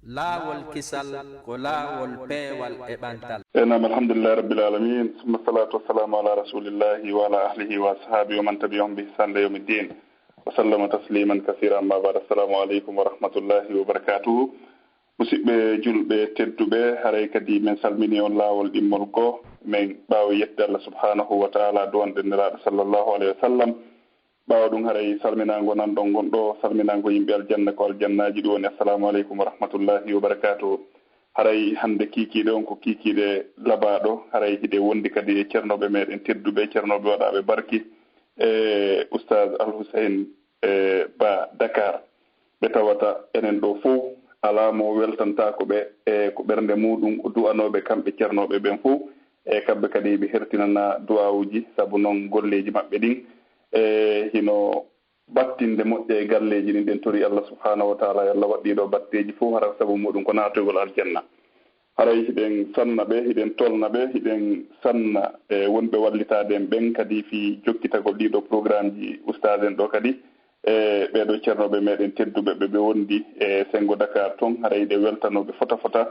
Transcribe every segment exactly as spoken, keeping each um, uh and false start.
Laawol kisal ko laawol peewal e ɓantal. E nam, alhamdulillahi rabbil alamin, summa salatu wassalamu ala rasulillahi wa ala ahlihi wa ashabihi wa man tabi'ahum bi ihsan ila yawmiddin. Wa sallama tasliman kasira, amma ba'd. Assalamu alaikum wa rahmatullahi wa barakatuhu. Musidɓe julɓe tedduɓe, haray kadi min salmini on laawol ɗimmol ko min ɓaawi yettude Allah subhanahu wa ta'ala, du'anɗen Nelaaɗo sallallahu alaihi wa sallam. Ɓaawo ɗum, haray salminaango nan ɗon ngon ɗo, salminaango yimɓe aljanna ko aljannaaji, ɗum woni assalamu aleykum wa rahmatullahi wa barakaatuhu. Haray hannde kiikiiɗe on ko kiikiiɗe labaaɗo, haray hiɗe wondi kadi e cernooɓe meɗen tedduɓe, cernooɓe waɗaaɓe barki, e Oustaz Alhuseyn, e, Ba Dakar. Ɓe tawata enen ɗo fow alaa mo weltantaako ɓe, e ko ɓernde muuɗum o du'anooɓe kamɓe cernooɓe ɓen fow, e kamɓe kadi ɓe hertinana du'aawuji, sabu non golleeji maɓɓe ɗin, e hino battinde moƴƴa e galleeji ɗin. Ɗen tori Allah subhanahu wa ta'ala yo Allah waɗ ɗiɗo batteeji fow hara sabu muuɗum ko naatoygol aljanna. Haray hiɗen sanna ɓe, hiɗen tolna ɓe, hiɗen sanna, e, wonɓe wallitaade en ɓen kadi fii jokkitagol ɗiɗo programmeji ustaaden ɗo kadi. E, ɓeeɗo cernooɓe meɗen tedduɓe ɓe ɓe wondi e Senngo Dakar ton, haray hiɗen weltanoo ɓe fota fota.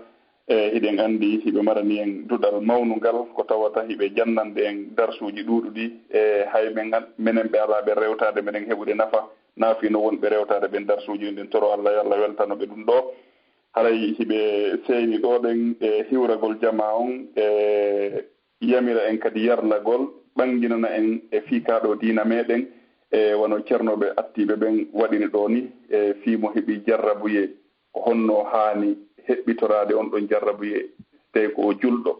E, hiɗen anndi hiɓe marani en duɗal mawnungal, ko tawata hiɓe jannande en darsuuji ɗuuɗuɗi. E, hay men an-, menen ɓe alaa ɓen rewtaade, meɗen heɓude nafa, naafino wonɓe rewtaade ɓen darsuuji ɗin. Ɗen toro Allah, yo Allah weltano ɓe ɗum ɗo. Haray hiɓe seyni ɗo ɗen e hiwragol jamaa on, e yamira en kadi yarlagol, ɓanginana en e fii kaa ɗo diina meɗen, e wano cernooɓe attiiɓe ɓen waɗiri ɗo ni, e fii mo heɓi jarrabuyee, ko honno o haani heɓɓitoraade on ɗon jarrabuyee, tawi ko o julɗo,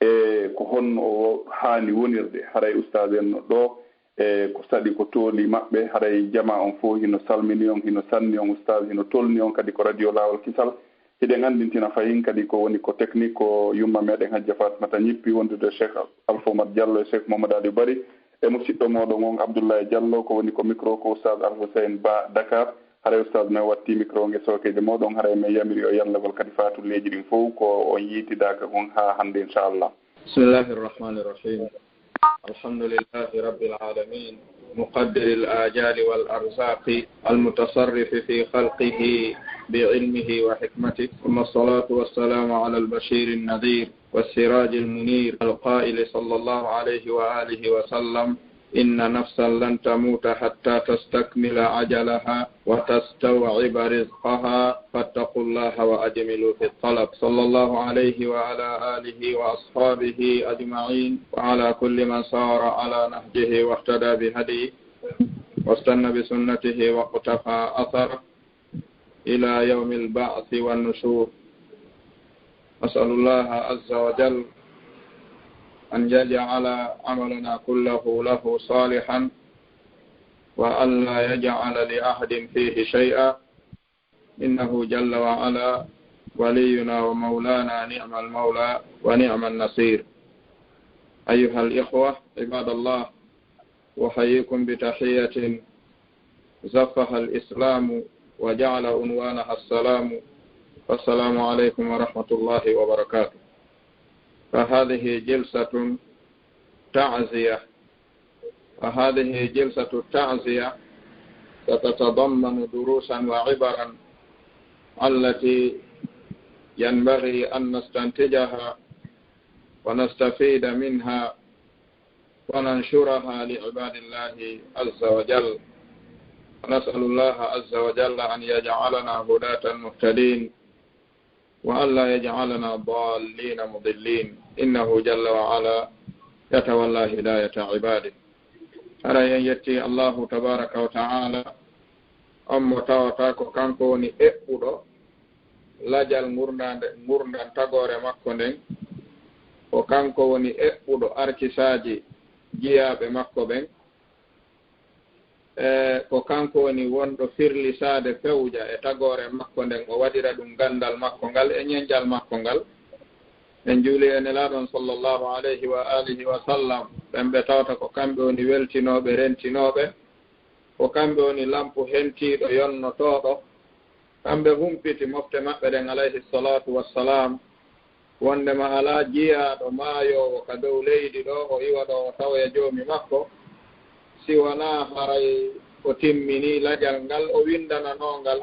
e ko honno o haani wonirde. Haray ustaas en no ɗo, e ko saɗi ko tooli maɓɓe, haray jamaa on fow hino salmini on, hino sanni on ustaas, hino tolni on kadi ko radio Laawol Kisal. Hiɗen anndintina fahin kadi ko woni ko technique ko yumma meɗen Hajja Fatmata Ñippi wondude Cheikh Alpha Oumar Diallo e Cheikh Mamadou Aliou Bari e musiɗɗo mooɗon on Abdoulaye Diallo, ko woni ko micro ko Oustaz Alhussein Ba Dakar. Haray Oustaz men watti micro nge sookeejo mooɗon, haray men yamiri o yallagol kadi faatulleeji ɗin fow ko on yiitidaaka kon haa hannde inchallah. بسم الله الرحمن الرحيم. الحمد لله رب العالمين، مقدر الآجال والأرزاق، المتصرف في خلقه بعلمه وحكمته، ثم الصلاة والسلام على البشير النذير والسراج المنير، القائل صلى الله عليه وآله وسلم: إن نفسا لن تموت حتى تستكمل أجلها وتستوعب رزقها، فاتقوا الله وأجملوا في الطلب. صلى الله عليه وعلى آله وأصحابه أجمعين، وعلى كل من سار على نهجه واهتدى بهديه واستن بسنته واقتفى أثره إلى يوم البعث والنشور. نسأل الله عز وجل أن يجعل عملنا كله له صالحا، وأن لا يجعل لأحد فيه شيئا، إنه جل وعلا ولينا ومولانا، نعم المولى ونعم النصير. أيها الإخوة عباد الله، أحييكم بتحية زفها الإسلام وجعل عنوانها السلام. فالسلام عليكم ورحمة الله وبركاته. فهذه جلسة تعزية، فهذه جلسة التعزية ستتضمن دروسا وعبرا التي ينبغي أن نستنتجها ونستفيد منها وننشرها لعباد الله عز وجل. ونسأل الله عز وجل أن يجعلنا هداة مهتدين، وأن لا يجعلنا ضالين مضلين، إنه جل وعلا يتولى هداية عباده. Haray en yetti Allahu tabaraka wa ta'ala, on mo tawata ko kanko woni eɓɓuɗo lajal ngurndan tagoore makko nden, ko kanko woni eɓɓuɗo arkisaaji jiyaaɓe makko ɓen, e ko kanko woni wonɗo firlisaade fewja e tagoore makko nden, o waɗira ɗum ganndal makko ngal e ñenjal makko ngal. En juuli e Nelaaɗo on sallallahu alayhi wa alihi wa sallam, ɓen ɓe tawata ko kamɓe woni weltinooɓe, rentinooɓe, ko kamɓe woni lampu hentiiɗo, yonnotooɗo. Kamɓe humpiti mofte maɓɓe ɗen, alayhi salatu wassalam, wondema alaa jiyaaɗo maayoowo ka dow leydi ɗo, o iwa ɗo o tawoya Joomi makko, si wanaa haray o timminii lajal ngal o winndananoo ngal.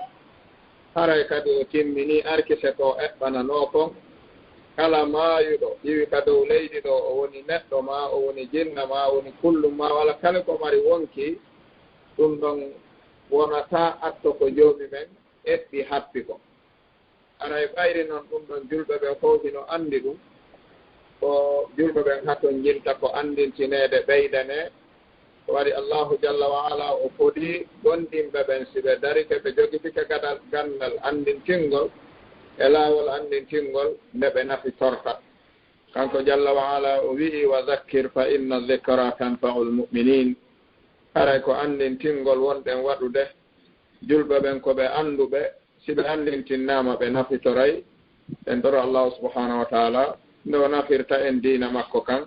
Haray kadi o timminii arkise ko o eɓɓananoo kon. Kala maayuɗo iwi ka dow leydi ɗoo, o woni neɗɗo maa, o woni jinna maa, o woni kullum maa, walla kala ko mari wonki, ɗum ɗon wonataa atto ko Joomi men eɓɓi happi kon. Haray ɓayri non ɗum ɗon julɓe ɓen fow hino anndi ɗum, ko julɓe ɓen hatonjinta ko anndintineede ɓeydanee. Ko waɗi Allaahu jalla wa ala o fodii gomɗinɓe ɓen, si ɓe darike, ɓe jogitike gadal ganndal anndintingol e laawol anndintingol nde ɓe nafitorta. Kanko jalla wa ala o wi'i: "Wa zakkir fa inna zikra tanfa'ul mu'minin." Haray ko anndintingol wonɗen waɗude julɓe ɓen ko ɓe annduɓe, si ɓe anndintinnaama ɓe nafitoray. En toro Allaahu subhaanahu wa taala nde o nafirta en diina makko kan,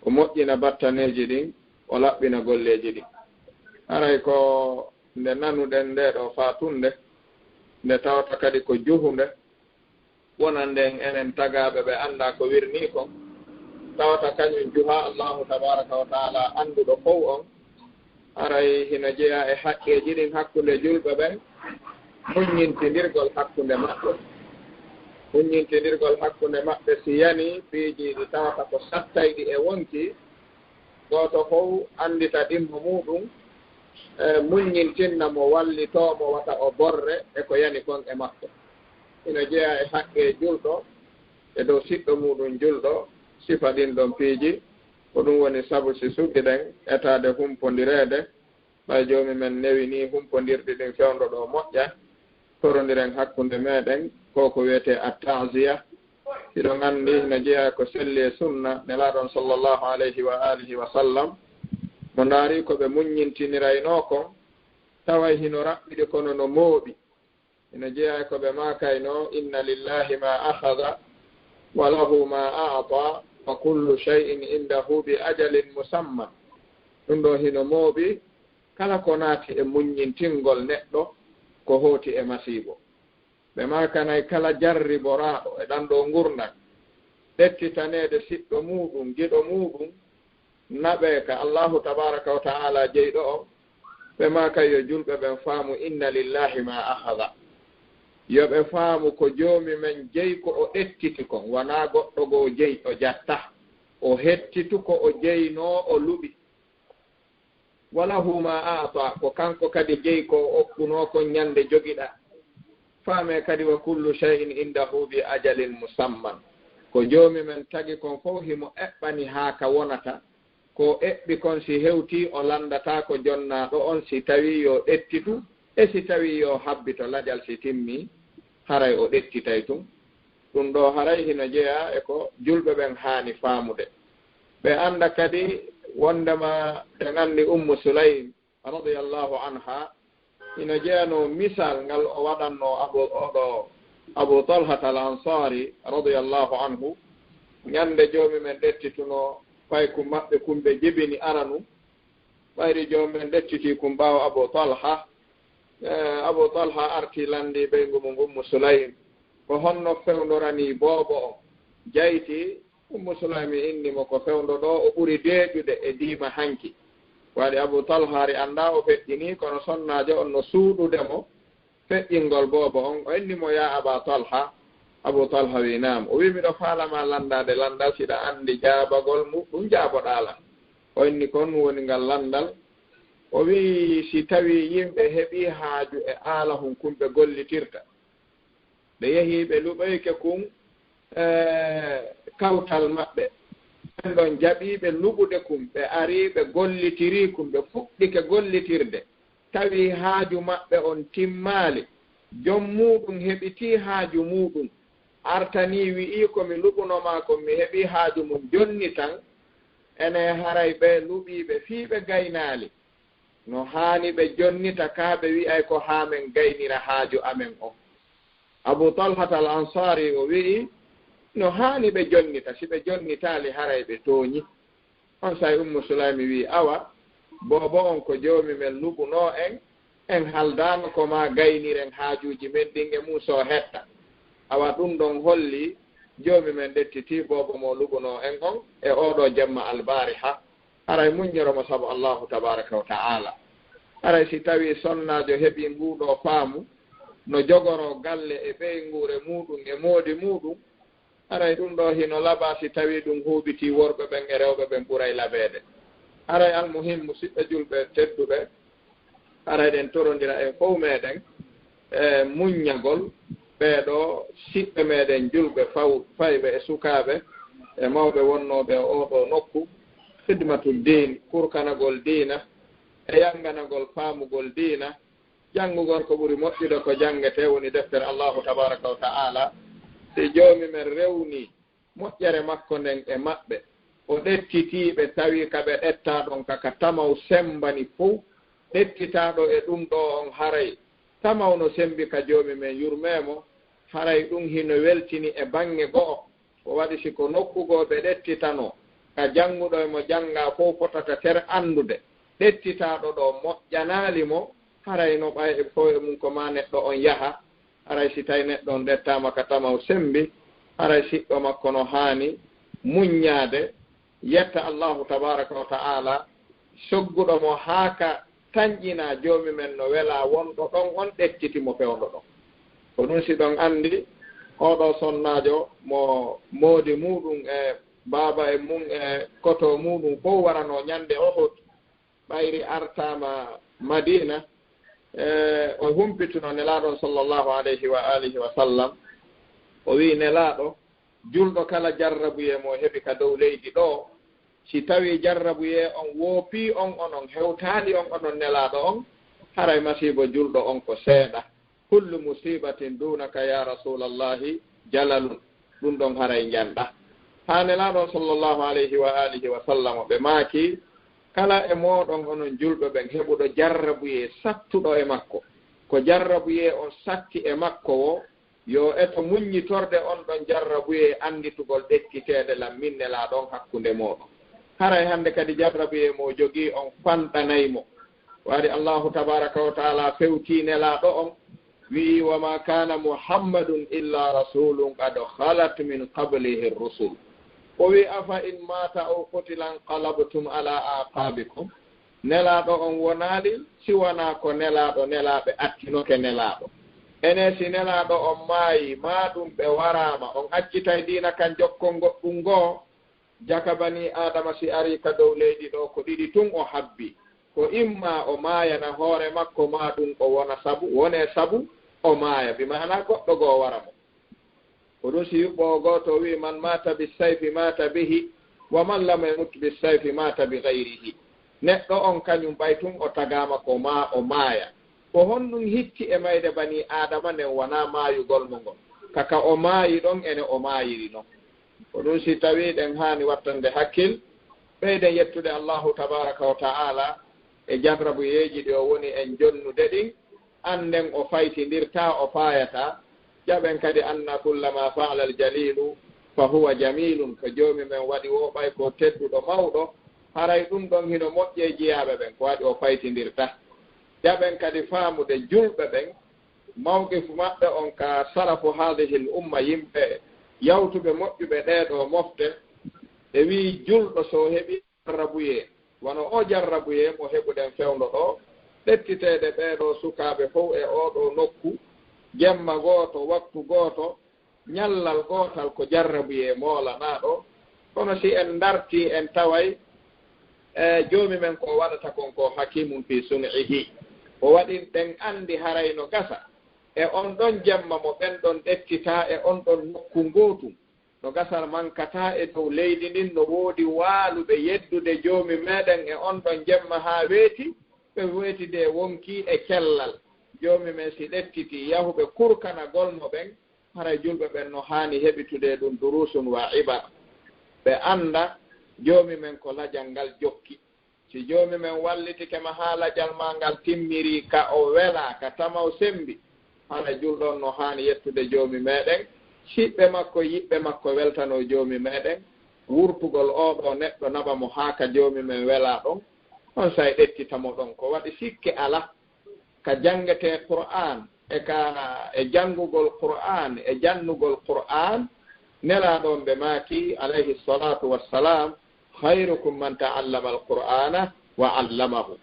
o moƴƴina battaneeji ɗin, o laɓɓina golleeji ɗin. Haray ko nde nanuɗen ndee ɗoo faatunde, nde tawata kadi ko juhunde, wonande en enen tagaaɓe ɓe anndaa ko wirnii kon, tawata kañum juhaa Allaahu tabaaraka wa taala annduɗo fow on, haray hino jeyaa e haqqeeji ɗin hakkunde julɓe ɓen, muññintindirgol hakkunde maɓɓe. Muññintindirgol hakkunde maɓɓe si yanii piiji ɗi tawata ko sattayɗi e wonki, gooto fow anndita ɗimmo muuɗum, e muññintinna mo, wallitoo mo wata o borre e ko yani kon e makko. Ina jeyaa e haqqe julɗo e dow siɗɗo muuɗum julɗo, sifa ɗin ɗon piiji. Ko ɗum woni sabu si suɓiɗen etaade humpondireede, ɓay Joomi men newinii humpondirɗi ɗin fewndo ɗoo moƴƴa, torondiren hakkunde meɗen, ko ko wiyetee at-ta'ziya. Hiɗon anndi, no jeyaa ko selli e sunna Nelaaɗo on sallallahu alayhi wa alihi wa sallam, mo ndaari ko ɓe muññintiniraynoo kon, taway hino raɓɓiɗi kono no mooɓi. Hino jeyaa e ko ɓe maakaynoo: "Inna lillahi ma akhadha, wa lahu ma a'ta, wa kullu shay'in indahu bi ajalin musamma." Ɗum ɗoo hino mooɓi, kala ko naati e muññintingol neɗɗo, ko hooti e masiibo. Ɓe maakanay kala jarriboraaɗo e ɗan ɗoo ngurndan, ɗettitaneede siɗɗo muuɗum, giɗo muuɗum, naɓee ka Allaahu tabaaraka wa ta'aalaa jeyɗo on, ɓe maakay yo julɓe ɓen faamu: "Inna lillahi ma akhadha." Yo ɓe faamu ko Joomi men jeyi ko o ɗettiti kon, wanaa goɗɗo goo jeyi o jatta. O hettitu ko o jeynoo, o luɓi. "Wa lahu ma a'ta", ko kanko kadi jeyi ko o okkunoo kon ñande jogiɗaa. Faamee kadi: "Wa kullu shay'in indahu bi ajalin musamman." Ko Joomi men tagi kon fow himo eɓɓani haa ka wonata. Ko o eɓɓi kon si hewtii, o lanndataa ko jonnaaɗo on si tawii yo ɗettitu, e si tawii yo habbito laƴal si timmii, haray o ɗettitay tun. Ɗum ɗoo haray hino jeyaa e ko julɓe ɓen haani faamude. Ɓe annda kadi wonndema en anndi Ummu Sulaym radiyallahu anha, hino jeyanoo misal ngal o waɗannoo Abu, oɗo Abu Talhat al Ansari radiyallahu anhu. Ñande Joomi men ɗettitunoo paykum maɓɓe kun ɓe jibini aranu, ɓayri Joomi men ɗettitii kun ɓaawo Abu Talha. Eh, Abu Talha artii lanndii ɓeyngu mum Ummu Sulaym, ko honno fewndoranii boobo on. Jayti, Ummu Sulaym inni mo ko fewndo ɗoo o ɓuri deeƴude e diima hanki. Waɗi Abu Talha ari anndaa o feƴƴinii, kono sonnaajo on no suuɗude mo feƴƴingol boobo on. O inni mo: "Yaa Aba Talha." Abu Talha wi'i: "Naam." O wi'i: "Miɗo faalamaa lanndaade lanndal, siɗa anndi jaabagol muɗum jaaboɗaa lan." O inni: "Ko honɗum woni ngal lanndal?" O wi'i: "Si tawii yimɓe heɓii haaju e aalahun kun ɓe gollitirta, ɓe yehii ɓe luɓoyke kun, e, kawtal maɓɓe, ɓen ɗon jaɓii ɓe luɓude kun, ɓe arii ɓe gollitirii kun, ɓe fuɗɗike gollitirde, tawi haaju maɓɓe on timmaali, jom muuɗum heɓitii haaju muuɗum, artanii wi'ii: 'Ko mi luɓunoo maa kon, mi heɓii haaju mum, jonni tan,' ene haray ɓee luɓiiɓe fii ɓe gaynaali, no haani ɓe jonnita kaa ɓe wi'ay ko haa men gaynira haaju amen on?" Abu Talhat al Ansaari o wi'i: "No haani ɓe jonnita, si ɓe jonnitaali haray ɓe tooñi." Onsay Ummu Sulaymi wi'i: "Awa, boobo on ko Joomi men luɓunoo en, en haldaano ko maa gayniren haajuuji men ɗin e mum so hetta. Awa ɗum ɗon holli Joomi men ɗettitii boobo mo luɓunoo en on e oo ɗoo jemma albaariha. Haray muññoro mo sabu Allaahu tabaaraka wa ta'aala. Haray si tawii sonnaajo heɓii nguu ɗoo faamu, no jogoroo galle e ɓeynguure muuɗum e moodi muuɗum, haray ɗum ɗoo hino labaa si tawii ɗum huuɓitii worɓe ɓen e rewɓe ɓen ɓuray labeede. Haray almuhimmu, siɓɓe julɓe tedduɓe, haray ɗen torondira en fow meɗen e muññagol ɓee ɗoo siɓɓe meɗen julɓe faw-, fayɓe e sukaaɓe e mawɓe wonnooɓe e oo ɗoo nokku, hidmatu diin, kurkanagol diina e yannganagol faamugol diina, janngugol ko ɓuri moƴƴude ko janngetee, woni deftere Allaahu tabaaraka wa ta'aala. Si Joomi men rewnii moƴƴere makko nden e maɓɓe, o ɗettitii ɓe, tawi ka ɓe ɗettaa ɗon ka, ka tamaw semmbani fow, ɗettitaaɗo e ɗum ɗoo on haray tamaw no semmbi ka Joomi men yurmee mo, haray ɗum hino weltini e baŋŋe go'o. Ko waɗi si ko nokku goo ɓe ɗettitanoo, ka jannguɗo e mo janngaa fow fotata tere anndude, ɗettitaaɗo ɗoo moƴƴanaali mo, haray no ɓay e foowe mum ko maa neɗɗo on yaha, haray si tawi neɗɗo on ɗettaama ka tamaw semmbi, haray siɗɗo makko no haani muññaade, yetta Allaahu tabaaraka wa ta'aala, sogguɗo mo haa ka tanƴinaa Joomi men no welaa wonɗo ɗon on ɗettiti mo fewndo ɗon. Ko ɗum si ɗon anndi, oo ɗoo sonnaajo mo moodi muuɗum e baaba e mum e koto muuɗum fow waranoo ñande Uhud, ɓayri artaama Madiina, e, o humpituno Nelaaɗo on sallallahu alayhi wa alihi wa sallam. O wi'i, Nelaaɗo, julɗo kala jarrabuyee mo heɓi ka dow leydi ɗoo, si tawii jarrabuyee on woopii on, onon hewtaali on, onon Nelaaɗo on, haray masiibo julɗo on ko seeɗa. Kullu musibatin dunaka ya Rasulallahi jalalun. Ɗum ɗon haray njanɗa. Haa Nelaaɗo sallallahu alayhi wa alihi wa sallam ɓe maaki, kala e mooɗon onon julɓe ɓen heɓuɗo jarrabuyee sattuɗo e makko, ko jarrabuyee on satti e makko woo, yo eto muññitorde on ɗon jarrabuyee annditugol ɗettiteede lan min Nelaaɗo on hakkunde mooɗon. Haray hannde kadi jarrabuyee mo jogii on fanɗanay mo. Waɗi Allaahu tabaaraka wa ta'aala fewtii Nelaaɗo on, wi'i, "Wa ma kana Muhammadun illa rasulun qad khalat min qablihi rusul." O wi'i, "Afa in mata aw qutila inqalabtum ala aqabikum." Nelaaɗo on wonaali, si wanaa ko Nelaaɗo nelaaɓe attinoke Nelaaɗo. Enee, si Nelaaɗo on maayi, maa ɗum ɓe waraama, on accitay diina kan jokkon goɗɗum goo? Jaka banii Aadama si arii ka dow leydi ɗoo, ko ɗiɗi tun o habbi. Ko immaa o maayana hoore makko, maa ɗum o wona sabu, wonee sabu o maaya, bi maanaa goɗɗo goo wara mo. Ko ɗum si yuɓɓoowo gooto o wi'i, "Man mata bi sayfi mata bihi, wa man lam yamut bi sayfi mata bi gayrihi." Neɗɗo on kañum ɓay tun o tagaama ko maa o maaya. Ko honɗum hitti e mayde banii Aadama nden wanaa maayugol mo ngon? Ka ka o maayi ɗon ene o maayiri non. Ko ɗum si tawii ɗen haani wattande hakkil, ɓeyden yettude Allaahu tabaaraka wa ta'aala e jarrabuyeeji ɗi o woni en jonnude ɗin, annden o faytindirtaa, o faayataa. Jaɓen kadi anna kulla ma fa'ala al-jaliilu fa huwa jamiilun, ko Joomi men waɗi woo ɓay ko tedduɗo mawɗo, haray ɗum ɗon hino moƴƴi e jiyaaɓe ɓen, ko waɗi o faytindirtaa. Jaɓen kadi faamude julɓe ɓen, mawqifu maɓɓe on ka salafu haadihil umma, yimɓe yawtuɓe moƴƴuɓe ɗee ɗoo mofte, ɓe wi'i julɗo so heɓi jarrabuyee, wano oo jarrabuyee mo heɓuɗen fewndo ɗoo, ɗettiteede ɓee ɗoo sukaaɓe fow e oo ɗoo nokku, jemma gooto, waktu gooto, ñallal gootal, ko jarrabuyee moolanaaɗo. Kono si en ndartii, en taway, e, Joomi men ko waɗata kon ko hakiimun fii sun'ihi. O waɗi ɗen anndi haray no gasa e on ɗon jemma mo ɓen ɗon ɗettitaa e on ɗon nokku ngootum. No gasa mankataa e dow leydi ndin, no woodi waaluɓe yeddude Joomi meɗen e on ɗon jemma haa weeti, ɓe weetide wonkii e cellal. Joomi men si ɗettitii yahuɓe kurkanagol mo ɓen, haray julɓe ɓen no haani heɓitude ɗum duruusun wa ibar. Ɓe annda Joomi men ko lajal ngal jokki. Si Joomi men wallitike ma haa lajal maa ngal timmirii ka o welaa, ka tamaw semmbi, hara julɗo on no haani yettude Joomi meɗen, siɓɓe makko, yiɓɓe makko weltanoo Joomi meɗen, wurtugol oo ɗoo neɗɗo naɓa mo haa ka Joomi men welaa ɗon, onsay ɗettita mo ɗon. Ko waɗi sikke alaa ka janngetee Qur'aan, e ka, e janngugol Qur'aan, e jannugol Qur'aan, Nelaaɗo on ɓe maaki, alayhi salaatu wassalaam, "Khayrukum man ta'allama al-Qur'aana wa 'allamahu."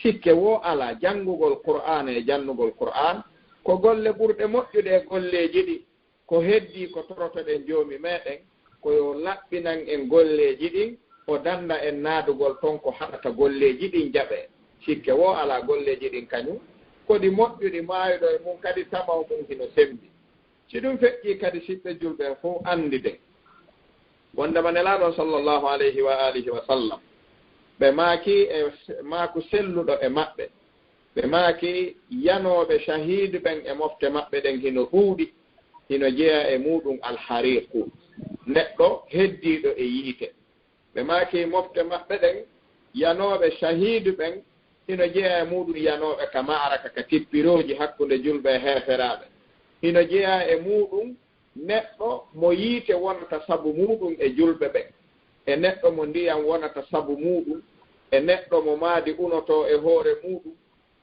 Sikke woo alaa, janngugol Qur'aan e jannugol Qur'aan, Ko golle ɓurɗe moƴƴude e golleeji ɗi, ko heddii ko torotoɗen Joomi meɗen, ko yo laɓɓinan en golleeji ɗin, o dannda en naadugol ton ko haɗata golleeji ɗin jaɓee. Sikke woo alaa, golleeji ɗin kañum ko ɗi moƴƴuɗi, maayuɗo e mum kadi tamaw mum hino semmbi. Si ɗum feƴƴii kadi, siɓɓe julɓe en fow anndiden wonndema Nelaaɗo on sallallahu alayhi wa alihi wa sallam, ɓe maaki e maaku selluɗo e maɓɓe, ɓe maaki yanooɓe shahiidu ɓen e mofte maɓɓe ɗen hino ɗuuɗi, hino jeyaa e muuɗum alhariiqu, neɗɗo heddiiɗo e yiite. Ɓe maaki mofte maɓɓe ɗen, yanooɓe shahiidu ɓen, hino jeyaa e muuɗum yanooɓe ka ma'araka, ka tippirooji hakkunde julɓe e heeferaaɓe. Hino jeyaa e muuɗum neɗɗo mo yiite wonata sabu muuɗum e julɓe ɓen, e neɗɗo mo ndiyam wonata sabu muuɗum, e neɗɗo mo maadi unotoo e hoore muuɗum,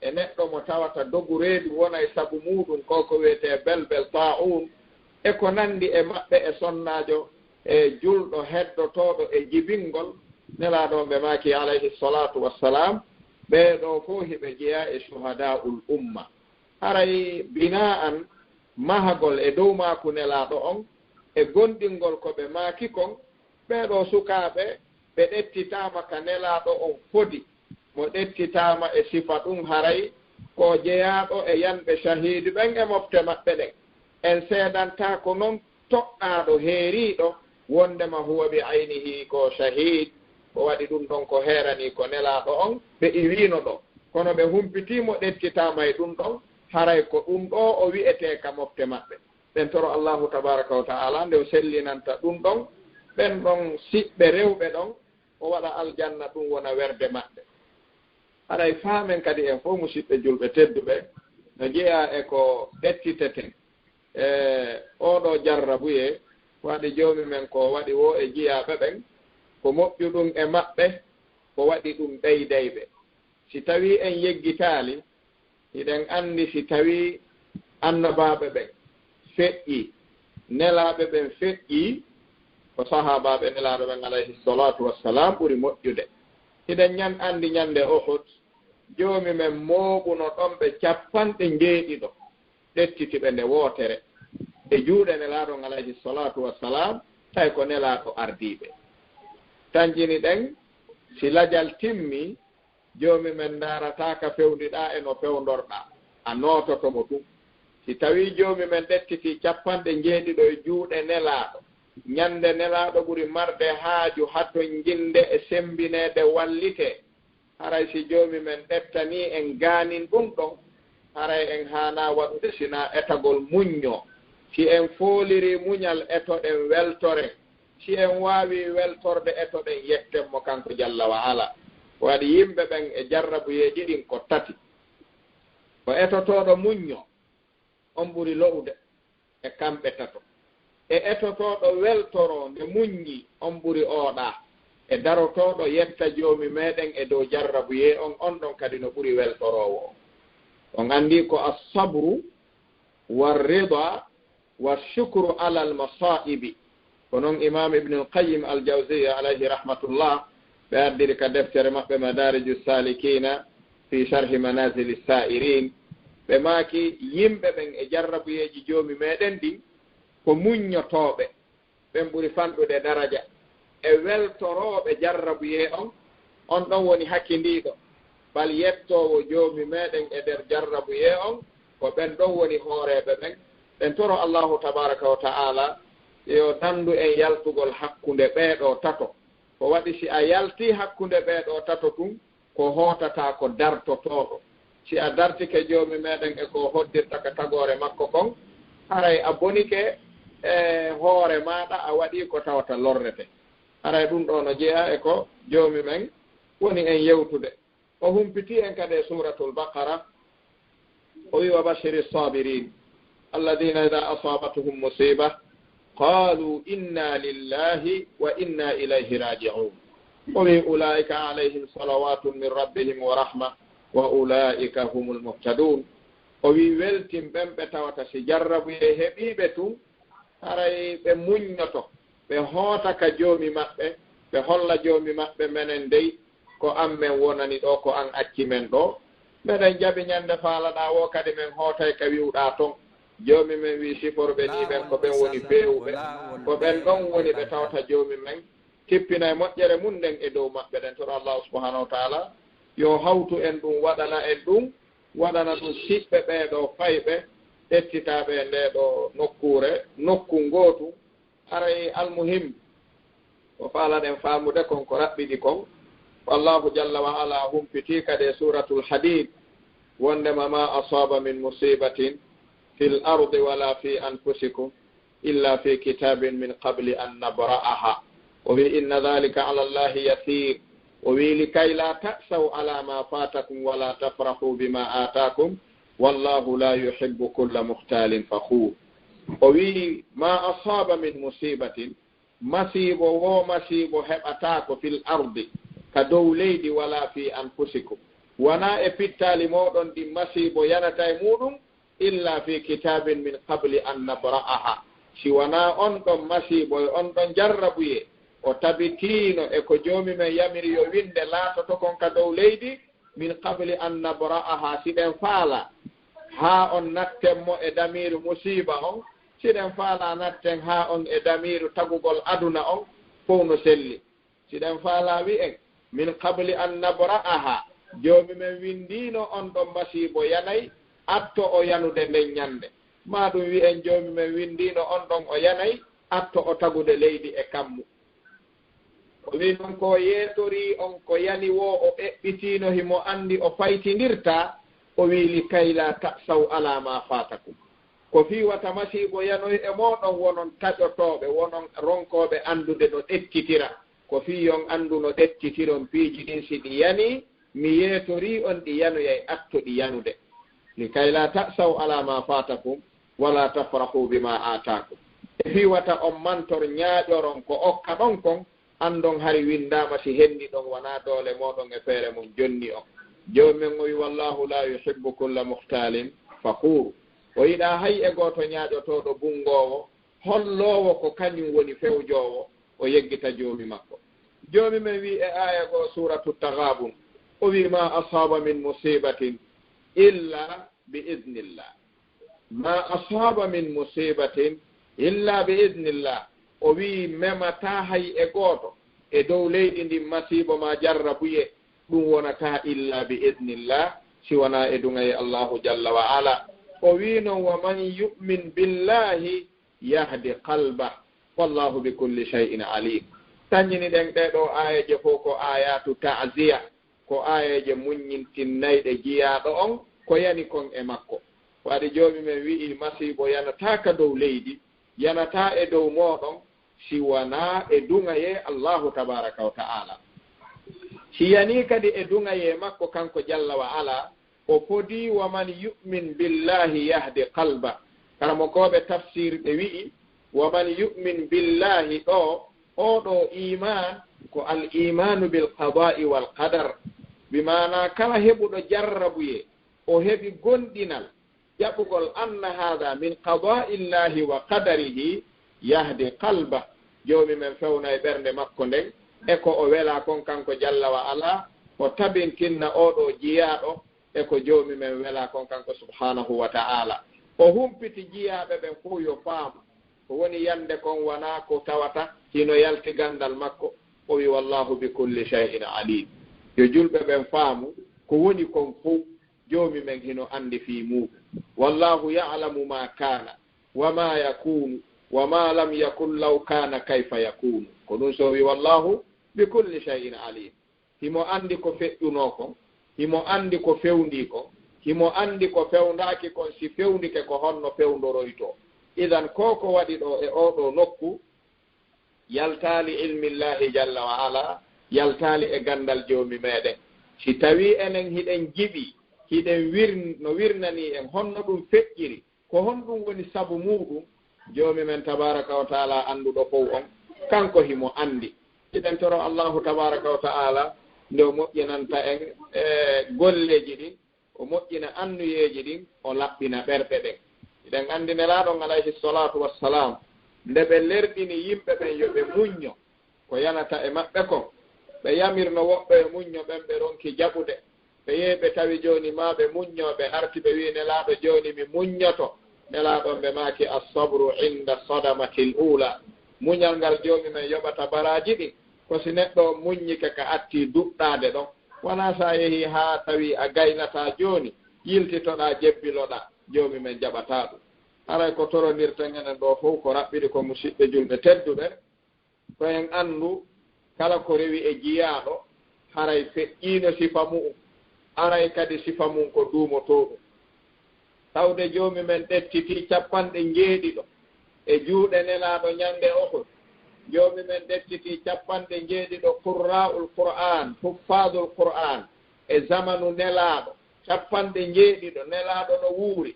e neɗɗo mo tawata dogu reedu wonay sabu muuɗum, ko ko wiyetee belbel, taa'uun, e ko nanndi e maɓɓe, e sonnaajo, e julɗo heddotooɗo e jibingol. Nelaaɗo on, ɓe maaki, alayhi salaatu wassalaam, ɓee ɗoo fow hiɓe jeyaa e shuhadaa'ul umma. Haray bina'an, mahagol e dow maaku Nelaaɗo on, e gomɗingol ko ɓe maaki kon, ɓee ɗoo sukaaɓe, ɓe ɗettitaama ka Nelaaɗo on fodi, mo ɗettitaama e sifa ɗum, haray ko jeyaaɗo e yanɓe shahiidu ɓen e mofte maɓɓe ɗen. En seedantaako non toɗɗaaɗo heeriiɗo wonndema huwa bi aynihi ko shahiid, ko waɗi ɗum ɗon ko heeranii ko Nelaaɗo on ɓe iwiino ɗoo. Kono ɓe humpitii mo, ɗettitaama e ɗum ɗon, haray ko ɗum ɗoo o wi'etee ka mofte maɓɓe. Ɓen toro Allaahu tabaaraka wa ta'aalaa nde o sellinanta ɗum ɗon, ɓen ɗon siɓɓe rewɓe ɗon, o waɗa aljanna ɗum wona werde maɓɓe. Haray faamen kadi en fow, musiɓɓe julɓe tedduɓe, no jeyaa e ko ƴettiteten e oo ɗoo jarrabuyee, waɗi Joomi men ko waɗi woo e jiyaaɓe ɓen, ko moƴƴuɗum e maɓɓe, ko waɗi ɗum ɓeydayɓe. Si tawii en yeggitaali, hiɗen anndi si tawii annabaaɓe ɓen feƴƴii, nelaaɓe ɓen feƴƴii, ko sahaabaaɓe Nelaaɗo ɓen, alayhi salaatu wassalaam, ɓuri moƴƴude. Hiɗen ñan anndi ñande Uhud, Joomi men mooɓuno ɗon ɓe capanɗe njeeɗiɗo, ɗettiti ɓe nde wootere e juuɗe Nelaaɗo on, alayhi salaatu wassalaam, tawi ko Nelaaɗo ardii ɓe. Tanƴini ɗen, si lajal timmii, Joomi men ndaarataa ka fewndiɗaa e no fewndorɗaa, a noototo mo tun. Si tawii Joomi men ɗettitii capanɗe njeeɗiɗo e juuɗe Nelaaɗo, ñande Nelaaɗo ɓuri marde haaju hatonjinde e sembineede wallitee, haray si Joomi men ɗettanii en gaanin ɗum ɗon, haray en haanaa waɗude sinaa etagol muññoo. Si en foolirii muñal, etoɗen weltore. Si en waawii weltorde, etoɗen yetten mo kanko jalla wa ala. Waɗi yimɓe ɓen e jarrabuyeeji ɗin ko tati. Ko etotooɗo muññoo, on ɓuri lo'ude e kamɓe tato. E etotooɗo weltoroo nde muññii, on ɓuri ooɗaa. E darotooɗo yetta Joomi meɗen e dow jarrabuyee on, on ɗon kadi no ɓuri weltoroowo on. On anndi ko assabru wa rida wa shukru alal masaibi. Ko non Imam Ibn al-Qayyim al-Jawziyya, alayhi rahmatullah, ɓe addiri ka deftere maɓɓe Madariju Salikina fi Sharhi Manazili Sa'irin. Ɓe maaki, yimɓe ɓen e jarrabuyeeji Joomi meɗen ɗin, ko muññotooɓe, ɓen ɓuri fanɗude daraja. E weltorooɓe jarrabuyee on, on ɗon woni hakindiiɗo. Bal yettoowo Joomi meɗen e nder jarrabuyee on, ko ɓen ɗon woni hooreeɓe ɓen. Ɓen toro Allahu tabaraka wa ta'ala yo dandu en yaltugol hakkunde ɓee ɗoo tato. Ko waɗi si a yaltii hakkunde ɓee ɗoo tato tun, ko hootataa ko dartotooɗo. Si a dartike Joomi meɗen e ko hoddirta ka tagoore makko kon, haray a bonike e hoore maaɗa, a waɗii ko tawata lorrete. Haray ɗum ɗoo no jeyaa e ko Joomi men woni en yewtude. O humpitii en kadi e Suuratul Baqara, o wi'i, "Wa bashiri sabirin, alladhina idha asabatuhum musiba, qalu inna lillahi wa inna ilayhi raji'un." O wi'i, "Ulaika alayhim salawatun min rabbihim wa rahma, wa ulaika humul muhtadun." O wi'i, "Weltin ɓen ɓe tawata si jarrabuyee heɓii ɓe tun, haray ɓe muññoto, ɓe hoota ka Joomi maɓɓe, ɓe holla Joomi maɓɓe, menen dey, ko an men wonani ɗoo, ko an acci men ɗoo. Meɗen jaɓi ñande faalaɗaa woo, kadi men hootay ka wi'uɗaa ton. Joomi men wi'i, siforɓe nii ɓen, ko ɓen woni feewuɓe, ko ɓen ɗon woni ɓe tawata Joomi men tippinay moƴƴere mun nden e dow maɓɓe. Ɗen toro Allaahu subhaanahu wa taala yo hawtu en ɗum, waɗana en ɗum, waɗana ɗum siɓɓe ɓee ɗoo fayɓe ƴettitaaɓe e ndee ɗoo nokkuure, nokku ngootu. Haray almuhim, ko faalaɗen faamude kon, ko raɓɓiɗi kon, ko Allaahu jalla wa ala humpitii kadi e Suuratul Hadiid, wondema, ما أصاب من مصيبة في الأرض ولا في أنفسكم إلا في كتاب من قبل أن نبرأها. O wi'i, إن ذلك على الله يسير. O wi'i, لكي لا تأسوا على ما فاتكم ولا تفرحوا بما آتاكم والله لا يحب كل مختال فخور. O wi'i, ما أصاب من مصيبة, masiibo woo masiibo heɓataako, في الأرض, ka dow leydi, ولا في أنفسكم, wanaa e pittaali mooɗon ɗin masiibo yanata e muuɗum, إلا في كتاب من قبل أن نبرأها, si wanaa on ɗon masiibo e on ɗon jarrabuyee, o tabitiino e ko Joomi men yamiri yo winde laatoto kon ka dow leydi, من قبل أن نبرأها, si ɗen faalaa haa on natten mo e damiiru musiiba on, si ɗen faalaa natten haa on e damiiru tagugol aduna on, fow no selli. Si ɗen faalaa wi'en, من قبل أن نبرأها, Joomi men windiino on ɗon masiibo yanay, atto o yanude nden ñande. Maa ɗum wi'en, Joomi men windiino on ɗon o yanay, atto o tagude leydi e kammu. O wi'i non ko o yeetorii on ko yani woo, o eɓɓitiino, himo anndi o faytindirtaa, o wi'i, لكي لا تأسوا على ما فاتكم. Ko fii wata masiibo yanoy e mooɗon, wonon taƴotooɓe, wonon ronkooɓe anndude no ɗettitira. Ko fii yo on anndu no ɗettitiron piiji ɗin si ɗi yanii, mi yeetorii on ɗi yanoyay, atto ɗi yanude. لكي لا تأسوا على ما فاتكم ولا تفرحوا بما آتاكم. E fii wata on mantor ñaaƴoron ko okkaɗon kon, anndon hari winndaama si henniɗon wanaa doole mooɗon e feere mun jonni on. Joomi men o wi'i, والله لا يحب كل مختال فخور. O yiɗaa hay e gooto ñaaƴotooɗo bunngoowo, holloowo ko kañum woni fewjoowo, o yeggita Joomi makko. Joomi men wi'i e aaya goo, Suuratu Taghaabun, o wi'i, ما أصاب من مصيبة إلا بإذن الله. ما أصاب من مصيبة إلا بإذن الله. O wi'i, memataa hay e gooto e dow leydi ndin masiibo maa jarrabuyee, ɗum wonataa إلا بإذن الله, si wanaa e duŋayee Allaahu jalla wa ala. O wi'i non, ومن يؤمن بالله يهد قلبه والله بكل شيء عليم. Tañini ɗen ɗee ɗoo aayeeje fow ko aayaatu ta'ziya, ko aayeeje muññintinnayɗe jiyaaɗo on ko yani kon e makko. Waɗi Joomi men wi'i, masiibo yanataa ka dow leydi, yanataa e dow mooɗon, si wanaa e duŋayee Allaahu tabaaraka wa ta'aala. Si yanii kadi e duŋayee makko kanko jalla wa ala, o fodii, ومن يؤمن بالله يهد قلبه. Karamokooɓe tafsir ɓe wi'i, ومن يؤمن بالله ɗoo, oo ɗoo iimaan ko الإيمان بالقضاء والقدر. Bi maanaa kala heɓuɗo jarrabuyee, o heɓi gomɗinal jaɓugol أن هذا من قضاء الله وقدره يهد قلبه. Joomi men fewnay ɓernde makko nden e ko o welaa kon kanko jalla wa ala, o tabintinna oo ɗoo jiyaaɗo e ko Joomi men welaa kon kanko subhaanahu wa ta'aala. O humpiti jiyaaɓe ɓen fow yo faamu ko woni yande kon wanaa ko tawata hino yalti ganndal makko. O wi'i, والله بكل شيء عليم. Yo julɓe ɓen faamu ko woni kon fow, Joomi men hino anndi fii muuɗum. والله يعلم ما كان وما يكون وما لم يكن لو كان كيف يكون. Ko ɗum so o wi'i, والله بكل شيء عليم. Himo anndi ko feƴƴunoo kon, himo anndi ko fewndii kon, himo anndi ko fewndaaki kon, si fewndike ko honno fewndoroytoo. Idan, ko ko waɗi ɗoo e oo ɗoo nokku, yaltaali ilmillaahi jalla wa ala, yaltaali e ganndal Joomi meɗen. Si tawii enen hiɗen jiɓii, hiɗen wir-, no wirnanii en, honno ɗum feƴƴiri, ko honɗum woni sabu muuɗum? Joomi men tabaaraka wa taala annduɗo fow on, kanko himo anndi. Hiɗen toro Allaahu tabaaraka wa taala nde o moƴƴinanta en e golleeji ɗin, o moƴƴina annuyeeji ɗin, o laɓɓina ɓerɗe ɗen. Hiɗen anndi Nelaaɗo on alayhi salaatu wassalaam, nde ɓe lerɗini yimɓe ɓen yo ɓe muñño ko yanata e maɓɓe kon, ɓe yamirno woɓɓe yo muñño, ɓen ɓe ronki jaɓude, Ɓe yehi ɓe tawi jooni ma ɓe muñño, ɓe arti ɓe wi'i Nelaaɗo, "Jooni mi muññoto." Nelaaɗo on ɓe maaki, "As-sabru inda sadamatil ula." Muñal ngal Joomi men yoɓata baraaji ɗin, ko si neɗɗo on muññike ka atti duɗɗaade ɗon. Wanaa sa yehi haa tawi a gaynataa jooni, yiltitoɗaa, jebbiloɗaa, Joomi men jaɓataa ɗum. Haray ko torondirten enen ɗoo fow ko raɓɓiɗi ko, musiɓɓe julɓe tedduɓe, ko en anndu kala ko rewi e jiyaaɗo, haray feƴƴiino sifa mu'un, aray kadi sifa mun ko duumotooɗum. Tawde Joomi men ɗettitii capanɗe njeeɗiɗo e juuɗe Nelaaɗo ñande Uhud. Joomi men ɗettitii capanɗe njeeɗiɗo qurraa'ul Qur'aan, huffaadul Qur'aan, e zamanu Nelaaɗo, capanɗe njeeɗiɗo Nelaaɗo no wuuri.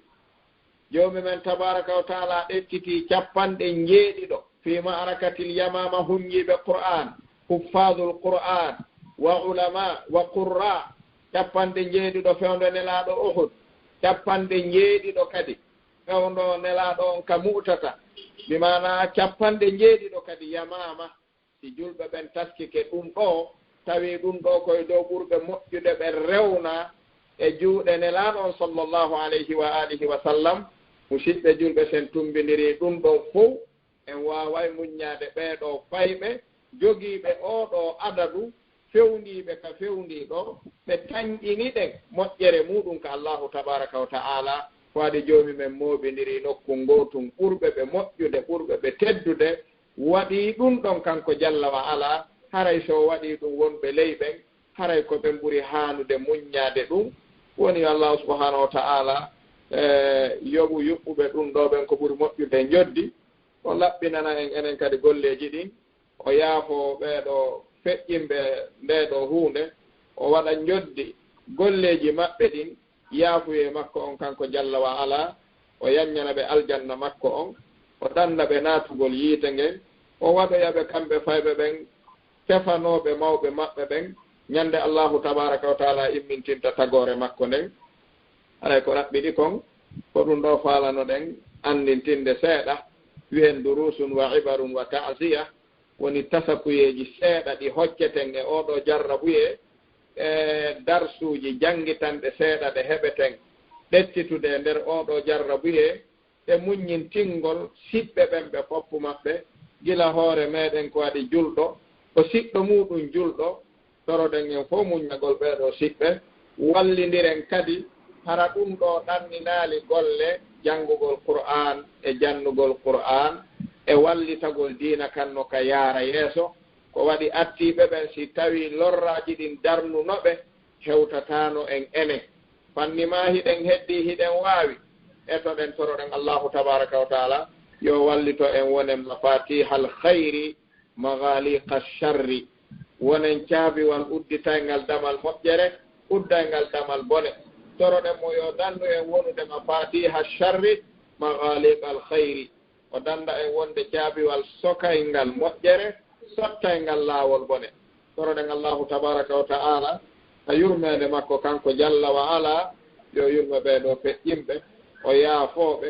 Joomi men tabaaraka wa taala ɗettitii capanɗe njeeɗiɗo fii ma'arakatil Yamaama, hunnjiiɓe Qur'aan, huffaadul Qur'aan, wa ulama, wa qurra, capanɗe njeeɗiɗo fewndo Nelaaɗo Uhud, capanɗe njeeɗiɗo kadi fewndo Nelaaɗo on ka Mu'tata, bi maanaa capanɗe njeeɗiɗo kadi Yamaama. Si julɓe ɓen taskike ɗum ɗoo, tawi ɗum ɗoo ko e dow ɓurɓe moƴƴude ɓe rewna e juuɗe Nelaaɗo on sallallahu alayhi wa alihi wa sallam, musiɓɓe julɓe, sen tumbindirii ɗum ɗon fow, en waaway muññaade ɓee ɗoo fayɓe jogiiɓe oo ɗoo adadu, fewndiiɓe ka fewndii ɗoo, ɓe tanƴini ɗen moƴƴere muuɗum ka Allaahu tabaaraka wa ta'aala, ko waɗi Joomi men mooɓindirii nokku ngootun ɓurɓe ɓe moƴƴude, ɓurɓe ɓe teddude, waɗii ɗum ɗon kanko jalla wa ala, haray so o waɗii ɗum wonɓe ley ɓen, haray ko ɓen ɓuri haanude muññaade ɗum. Woni yo Allaahu subhaanahu wa ta'aala, e, yoɓu yuɓɓuɓe ɗum ɗoo ɓen ko ɓuri moƴƴude e njoddi, o laɓɓinana en enen kadi golleeji ɗin, o yaafoo ɓee ɗoo feƴƴinɓe ndee ɗoo huunde, o waɗa njoddi golleeji maɓɓe ɗin yaafuyee makko on kanko jalla wa ala, o yanñana ɓe aljanna makko on, o dannda ɓe naatugol yiite ngen, o waɗoya ɓe kamɓe fayɓe ɓen tefanooɓe mawɓe maɓɓe ɓen, ñande Allaahu tabaaraka wa taala immintinta tagoore makko nden. Haray ko raɓɓiɗi kon, ko ɗum ɗoo faalanoɗen anndintinde seeɗa, wi'en duruusun wa ibarun wa ta'ziya, woni tasakuyeeji seeɗa ɗi hocceten e oo ɗoo jarrabuyee, e darsuuji janngitanɗe seeɗa ɗe heɓeten ɗettitude e nder oo ɗoo jarrabuyee, e muññintingol siɓɓe ɓen ɓe foppu maɓɓe, gila hoore meɗen ko waɗi julɗo, ko siɗɗo muuɗum julɗo, toroɗen en fow muññagol ɓee ɗoo siɓɓe, wallindiren kadi, hara ɗum ɗoo ɗanninaali golle janngugol Qur'aan e jannugol Qur'aan e wallitagol diina kan no ka yaara yeeso. Ko waɗi attiiɓe ɓen, si tawii lorraaji ɗin darnuno ɓe, hewtataano en enen. Fanni maa hiɗen heddii, hiɗen waawi, etoɗen, toroɗen Allaahu tabaaraka wa taala yo wallito en, wonen mafaatihal khayri, maghaliqa sharri. Wonen caabiwal udditayngal damal moƴƴere, uddayngal damal bone. Toroɗen mo yo dandu en wonude mafaatiha sharri, maghaliqal khayri. O danda en wonde caabiwal sokayngal moƴƴere, sottayngal laawol bone. Toroɗen Allaahu tabaaraka wa ta'aala, ka yurmeende makko kanko jalla wa ala, yo yurme ɓee ɗoo feƴƴinɓe, o yaafoo ɓe,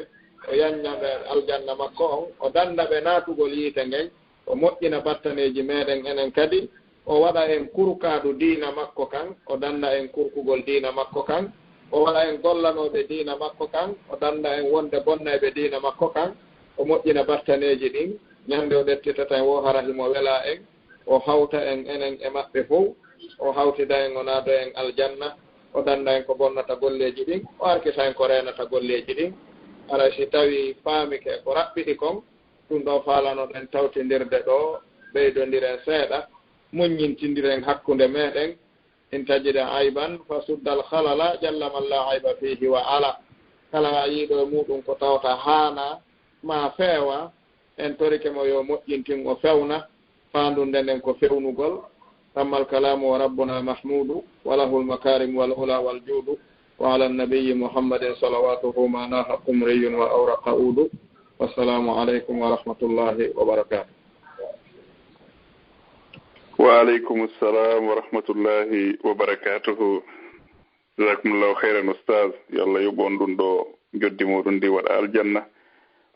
o yanña ɓe aljanna makko on, o danda ɓe naatugol yiite ngen, o moƴƴina battaneeji meɗen enen kadi, o waɗa en kurkaadu diina makko kan, o danda en kurkugol diina makko kan, o waɗa en gollanooɓe diina makko kan, o danda en wonde bonnayɓe diina makko kan, o moƴƴina battaneeji ɗin, ñande o ɗettitata en woo hara himo wela en, o hawta en enen e maɓɓe fow, o hawtida en, o naado en aljanna, o danda en ko bonnata golleeji ɗin, o arkita en ko reenata golleeji ɗin. Haray si tawii faamike ko raɓɓiɗi kon, ɗum ɗoo faalanoɗen tawtindirde ɗoo, ɓeydondiren seeɗa, muññintindiren hakkunde meɗen. In tajida ayban fa suddal khalala, jalla man la ayba fihi wa ala. Kala a yiiɗo e muuɗum ko tawata haana, ma feewa, en torike mo yo moƴƴintin o fewna, faandunde nden ko fewnugol. Tammal kalaamu wa rabbuna mahmudu, wa lahul makarim wal ula wal juudu, wa ala nabiyyi Muhammadin salawatuhu ma naha qumriyun wa awraqa udu. Wassalamu alaikum wa rahmatullahi wa barakatuh. Wa alaikum assalam wa rahmatullahi wa barakatuh. Jazakumullahu khairan, ustaz. Yo Allah yoɓu on ɗum ɗo joddi muɗum ndi waɗa aljanna.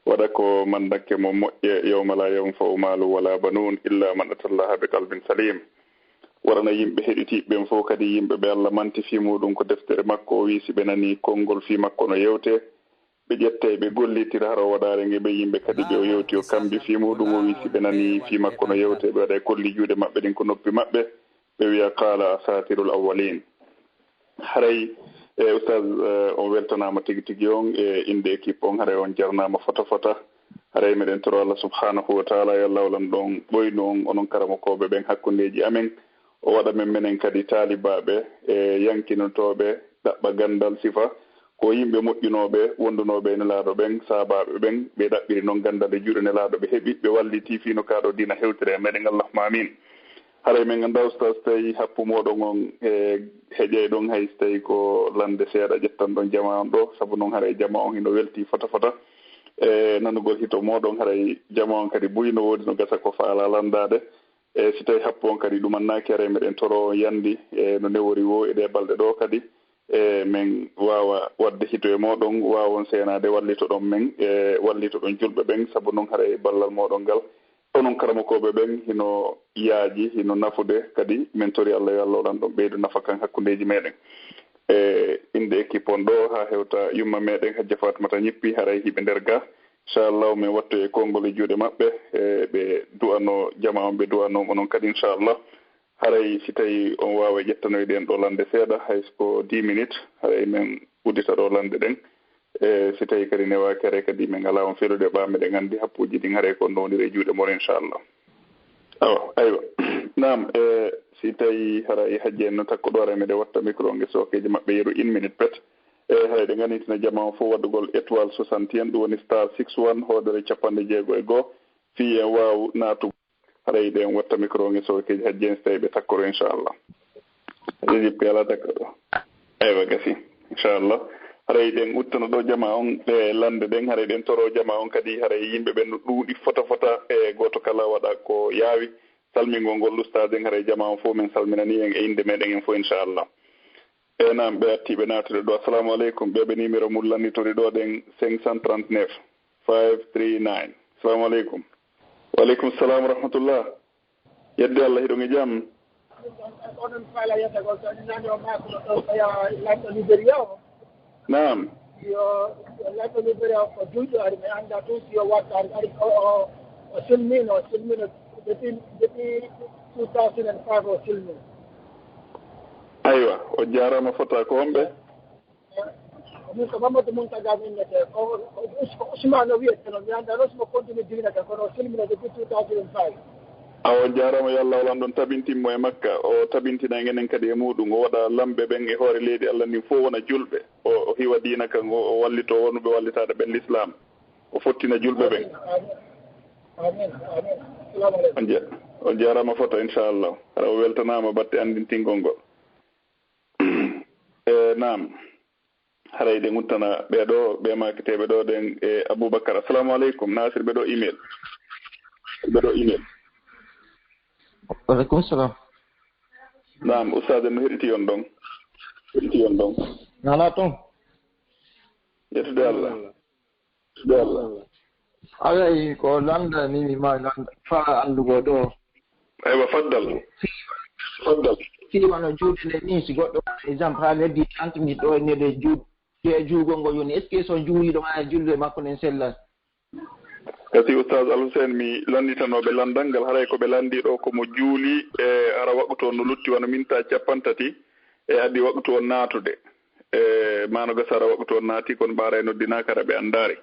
Waɗa ko mandakke mo moƴƴe, yawma la yanfa'u malu wala banun illa man atallaha bi qalbin salim. Waɗana yimɓe heɗitiiɓe ɓen fof kadi, yimɓe ɓe Allah manti fii muuɗum ko deftere makko, o wi'i si ɓe nanii konngol fii makko no yewtee, ɓe ƴettay ɓe gollitira hara o waɗaare nge ɓe yimɓe kadi ɓe o yewti o kambi fii muuɗum, o wi'i si ɓe nanii fii makko no yewtee, ɓe waɗay kolli juuɗe maɓɓe ɗin ko noppi maɓɓe, ɓe wi'a qaala asaatirul awwaliin. Haray, e, Oustaz, e, on weltanaama tigi tigi on e innde équipe on, haray on jarnaama fota fota. Haray meɗen toro Allah subhanahu wa taala yo Allah walan ɗon ɓoynu on, onon karamokooɓe ɓen hakkundeeji amen, o waɗa men menen kadi taalibaaɓe e yankinotooɓe ɗaɓɓa ganndal sifa ko yimɓe moƴƴunooɓe wondunooɓe e Nelaaɗo ɓen, sahaabaaɓe ɓen, ɓe ɗaɓɓiri non ganndal e juuɗe Nelaaɗo, ɓe heɓi, ɓe walliti fii no kaa ɗoo diina hewtira e meɗen, allahumma amin. Haray men anndaa, Oustaz, si tawii happu mooɗon on e heƴay ɗon, hay si tawii ko lande seeɗa, ƴettan ɗon jamaa on ɗoo, sabu non haray jamaa on hino weltii fota fota e nanugol hito mooɗon, haray jamaa on kadi buy no woodi no gasa ko faalaa landaade. E si tawii happu on kadi ɗumannaaki, haray meɗen toro on yandi e no newori woo e ɗee balɗe ɗoo kadi, e men waawa waɗde hito e mooɗon, waawon seenaade, wallitoɗon men, e wallitoɗon julɓe ɓen, sabu non haray ballal mooɗon ngal, onon karamokooɓe ɓen, hino yaaji, hino nafude, kadi men tori Allah yo Allah walan ɗon ɓeydu nafa kan hakkundeeji meɗen. E innde équipe on ɗoo, haa hewta yumma meɗen Hajja Fatumata ñippi, haray hiɓe nder ga. Inchallahu, men wattoy e konngol e juuɗe maɓɓe, e ɓe du'ano jamaa on, ɓe du'ano onon kadi, inchallah. Haray si tawii on waaway ƴettanoyde en ɗoo lande seeɗa, hay so ko dix minutes, haray men uddita ɗoo lande ɗen. E si tawii kadi newaaki, haray kadi men alaa on felude ɓaa, meɗen anndi happuuji ɗin haray ko on ɗon woniri e juuɗe mon, inchallah. Awa, aywa. Naam, e si tawii haray Hajji en no takko ɗoo, haray meɗen watta micro on e sookeeji maɓɓe yeru une minute pet. E haray ɗe ngannitina jamaa on fof waɗugol étoile soixante et un, ɗum woni star six one, hoodere capanɗe jeego e go'o, fii en waawu naatugol. Haray ɗen watta micro on e sookeeji Hajji en si tawii ɓe takkoro, inchallah. Haray jippi alaa takko ɗoo. Eywa, gasi. Inchallah. Haray ɗen udditano ɗoo jamaa on, ɗe lande ɗen, haray ɗen toro jamaa on kadi, haray yimɓe ɓen no ɗuuɗi fota fota, e gooto kala waɗa ko yaawi. Salmingol ngol ustaaden, haray jamaa on fof men salminanii en e innde meɗen en fof, inchallah. E naam, ɓe attii ɓe naatude ɗoo. Assalamu aleykum. Ɓe ɓe numéro mum lannitori ɗoo ɗen, cinq cent trente-neuf, five three nine. Assalamu aleykum. Wa aleykum salam wa rahmatullah. Yedde Allah, hiɗon e jam? Onon faala yettagol tan, nani o maako no ɗon ko ya lanɗo Nigeria o. Naam. Yo, yo lanɗo Nigeria o ko julɗo, ari mi annda tun si yo wattu, ari, ari o, o, o silmino, o silmino depuis, depuis two thousand and five o silmino. Aywa, o jaaraama. Fota ko homɓe? Min ko Mamadou Mountaga mi innete, ko, ko Us-, ko Ousmane o wiyeteno, mi annda non si mo continue diwinata, kono o silmino depuis two thousand and five. Awa, on jaaraama, yo Allah walan ɗon tabintin mo e Makka, o tabintina en enen kadi e muuɗum, o waɗa lamɓe ɓen e hoore leydi Allah ndin fof wona julɓe, o, o hiwa diina kan, o, o wallito wonɓe wallitaade ɓen Lislaam, o fottina julɓe ɓen. Amin, amin, amin, amin. Assalamu aleykum. On ja-, on jaaraama fota, inchallah. Hara o weltanaama batte anndintingol ngol. E, naam. Haray ɗe nguttana ɓee ɗoo, ɓee maaketeeɓe ɗoo ɗen e Aboubacar. Assalamu aleykum. Nasir, ɓee ɗoo email. Ɓee ɗoo email. Wa aleykum salam. Naam, ustaad, en no heɗitii on ɗon. Heɗitii on ɗon. Nana toon. Yettude Allah. Alay, ko lannda ni mi ma lannda, faa anndugo ɗoo. Aywa, faddal. Faddal. Fii wano juuɗe nde ni, si goɗɗo, par exemple, haa heddi trente minutes ɗoo, nde juuɗe, juugol ngol woni, est-ce que so juuliiɗo maa e julde makko nden sellay? Kasi Oustaz Alhussein, mi lannditanooɓe lanndal ngal, haray ko ɓe lanndii ɗoo ko mo juuli, e hara waqtu on no lutti wano minta cappanɗe tati, e addi waqtu on naatude. E maano gasa hara waqtu on naati, kono ɓaaray noddinaaka, hara ɓe anndaari.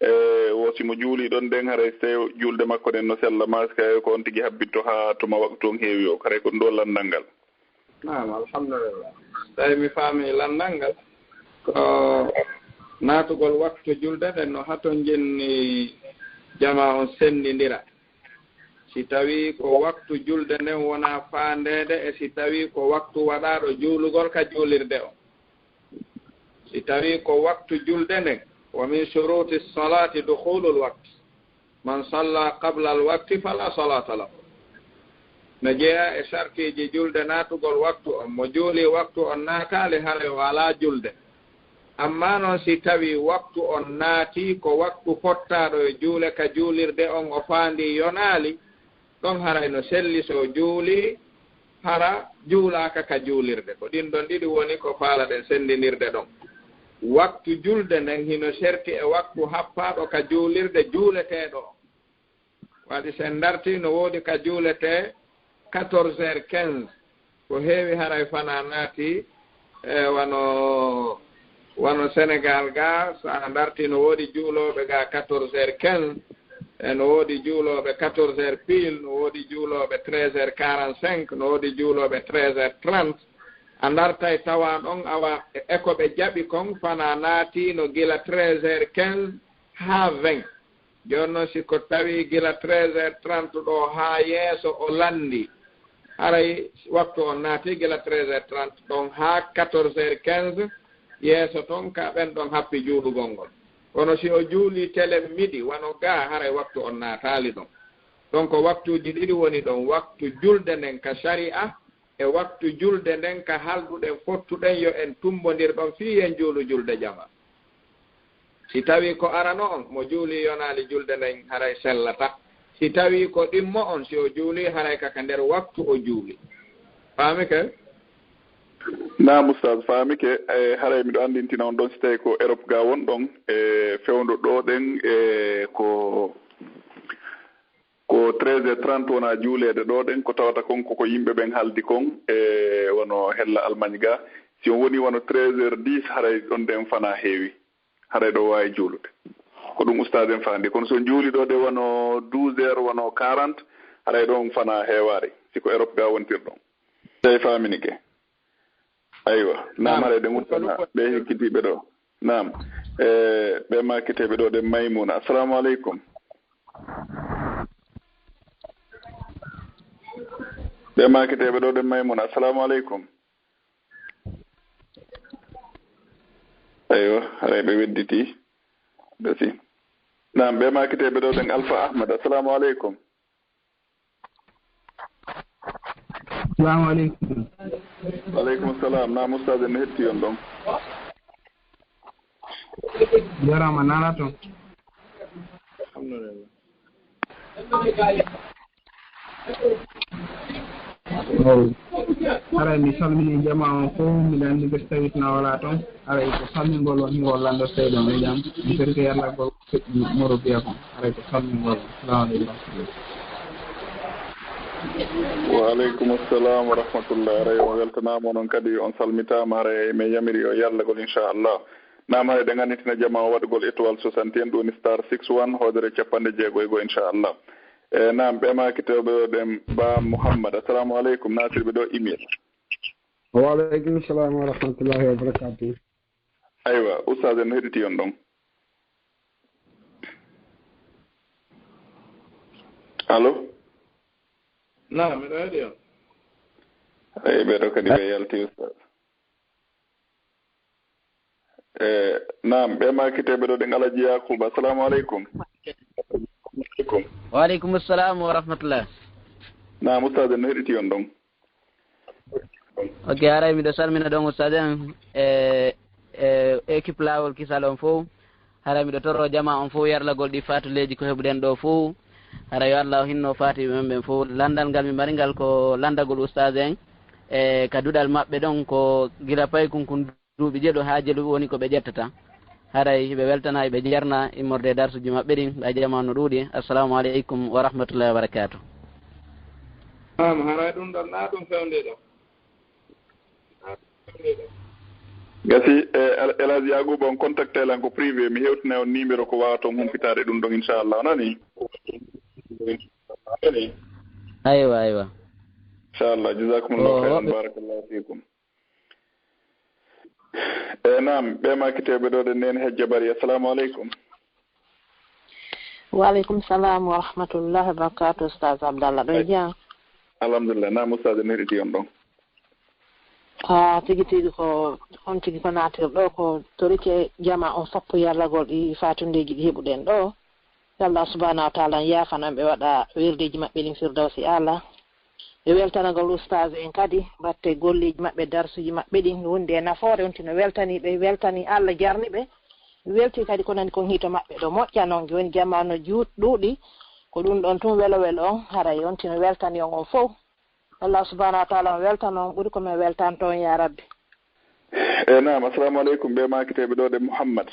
E wo si mo juuli ɗon nden, haray si tawi julde makko nden no sella, maa si kay ko on tigi habbitto haa tuma waqtu on heewi o, haray ko ɗum ɗoo lanndal ngal. Naam, alhamdulillah. Tawi mi faami lanndal ngal. Ko naatugol waktu julde nden no hato njenni jamaa on senndindira. Si tawii ko waktu julde nden wonaa faandeede e si tawii ko waktu waɗaaɗo juulugol ka juulirde on. Si tawii ko waktu julde nden, wa min shuruti salati dukhulul waqt. Man salla qabla al-waqti fala salata lahu. No jeyaa e sartiiji julde naatugol waktu on. Mo juuli waktu on naataali, haray o alaa julde. Ammaa non si tawii waktu on naati ko waktu fottaaɗo e juule ka juulirde on o faandii yonaali, ɗon haray no selli so juuli hara juulaaka ka juulirde. Ko ɗin ɗon ɗiɗi woni ko faalaɗen senndinirde ɗon. Waktu julde nden hino serti e waktu happaaɗo ka juulirde juuleteeɗo on. Waɗi si en dartii, no woodi ka juuletee quatorze heures quinze. Ko heewi haray fanaa naati, e wano, wano Senegal ga, so a dartii, no woodi juulooɓe ga quatorze heures quinze, e no woodi juulooɓe quatorze heures pile, no woodi juulooɓe treize heures quarante-cinq, no woodi juulooɓe treize heures trente. A dartay tawaa ɗon, awa, e ko ɓe jaɓi kon, fanaa naati no gila treize heures quinze haa vingt. Jooni non, si ko tawi gila treize heures trente ɗo haa yeeso o lanndii, haray waktu on naati gila treize heures trente ɗon haa quatorze heures quinze, yeeso ton ka ɓen ɗon happi juulugol ngol. Kono si o juulii telen midi, wano gaa, haray waktu on naataali ɗon. Ɗon ko waktuuji ɗiɗi woni ɗon, waktu julde nden ka sari'a, e waktu julde nden ka halduɗen fottuɗen yo en tumbondir ɗon fii en juulu julde jamaa. Si tawii ko arano on, mo juulii yonaali julde nden, haray sellataa. Si tawii ko ɗimmo on, si o juulii, haray ka, ka nder waktu o juuli. Faamike? Naam, Ustaaz, faamike. E, haray miɗo anndintina on ɗon, si tawii ko Europe ga won ɗon, e, fewndo ɗo ɗen, e, ko, ko treize heures trente wona juuleede ɗo ɗen, ko tawata kon ko, ko yimɓe ɓen haldi kon, e, wano hella Allemagne ga. Si on woni wano treize heures dix, haray ɗon ɗen fanaa heewi. Haray ɗo waawi juulude. Ko ɗum ustaaz en faandi. Kono so juuli ɗo de wano douze heures, wano quarante, haray ɗon fanaa heewaari. Si ko Europe ga wontirɗon. Tawi faaminike. Aywa. Naam, naam, haray ɗe ngurtana ɓe hekkitiiɓe ɗo. Naam. E, ɓe maakiteeɓe ɗo de Maymuna. Assalamu aleykum. Ɓe maakiteeɓe ɗo de Maymuna. Assalamu aleykum. Eywa, haray ɓe wedditi. Gasi. Naam, ɓe maakiteeɓe ɗo ɗen Alpha Ahmad. Assalamu aleykum. Assalamu aleykum. Wa aleykum salam. Naam, ustaaz en hetti on ɗon. Jarama, nana toon. Alhamdulillah. Haray mi salmini jamaa on fof, miɗa anndi ɓe so tawii na wala toon. Haray ko salmingol on hingol lanndortee ɗon e jam. Mi foti ko yallagol moro biya kon. Haray ko salmingol. Salamu aleykum. Wa aleykum assalam wa rahmatullah. Haray on weltanaama, onon kadi on salmitaama. Haray mi yamiri yo yallagol, inchallah. Naam, haray ɗen annitina jamaa o waɗugol étoile soixante et un ɗoni star six one, hoodere capanɗe jeego e go'o, inchallah. E, naam, ɓe maakitooɓe o ɗen Ba Muhammad. Assalamu aleykum, naatirɓe ɗo email. Wa aleykum salam wa rahmatullahi wa barakatuh. Aywa, ustaaz en heɗiti on ɗon. Allo? Naam, miɗo heɗi on. Eyi, ɓe ɗo kadi ɓe yalti, ustaaz. E, naam, ɓe maakiteeɓe ɗo ɗen Alaji Yakuba. Assalamu aleykum. Wa aleykum assalam wa rahmatullah. Naam, ustaaz en no heɗiti on ɗon. Ok, haray miɗo salmina ɗon ustaaz en e, e équipe Laawol Kisal on fof. Haray miɗo toro jamaa on fof yarlagol ɗi faatuleeji ko heɓuɗen ɗo fof. Haray yo Allah o hinno faatiiɓe men ɓen fof. Lanndal ngal mi mari ngal ko lanndagol ustaaz en e ka duɗal maɓɓe ɗon ko gila paykun kun duuɓi jeeɗo haa jelu woni ko ɓe ƴettata. Haray hiɓe weltana, hiɓe jarna immorde e darsuuji maɓɓe ɗin, ɓay jamaa no ɗuuɗi. Assalamu aleykum wa rahmatullahi wa barakatuh. Naam, haray ɗum ɗon na ɗum fewndee ɗo. Gasi, e, El, El Hadji Yaaguuba, on contacte lan ko privé, mi hewtina on numéro ko waawa toon humpitaade ɗum ɗon, inchallah, nani? Aywa, aywa. Inchallah, jazakumullahu khairan, barakallahu fikum. E, naam, ɓe maakiteeɓe ɗo ɗen neen Hejja Bari. Assalamu aleykum. Wa aleykum salam wa rahmatullahi wa barakatuh, Ustaz Abdallah. Ɗo e jam? Alhamdulillah. Naam, Ustaz, en heɗiti on ɗon. Ah, tigi tigi ko, on tigi ko naatir ɗo, ko torike jama on sappo yarlagol ɗi fatundeeji ɗi heɓuɗen ɗo. Yo Allah subhanahu wa taala yaafana ɓe, waɗa wirdeeji maɓɓe ɗin firdawsi ala. E weltanagol ustaas en kadi, batte golleeji maɓɓe, darsuuji maɓɓe ɗin, no wondi e nafoore, on tino weltani ɓe, weltani Allah, jarni ɓe, welti kadi ko nani kon hito maɓɓe ɗo moƴƴa non, jooni jamaanu juut-, ɗuuɗi, ko ɗum ɗon tun welo welo on, haray on tino weltani on on fow. Allah subhanahu wa taala on weltano on ɓuri ko min weltanto on, ya rabbi. E naam, assalamu aleykum. Ɓe makiteɓe ɗo de Mouhammad,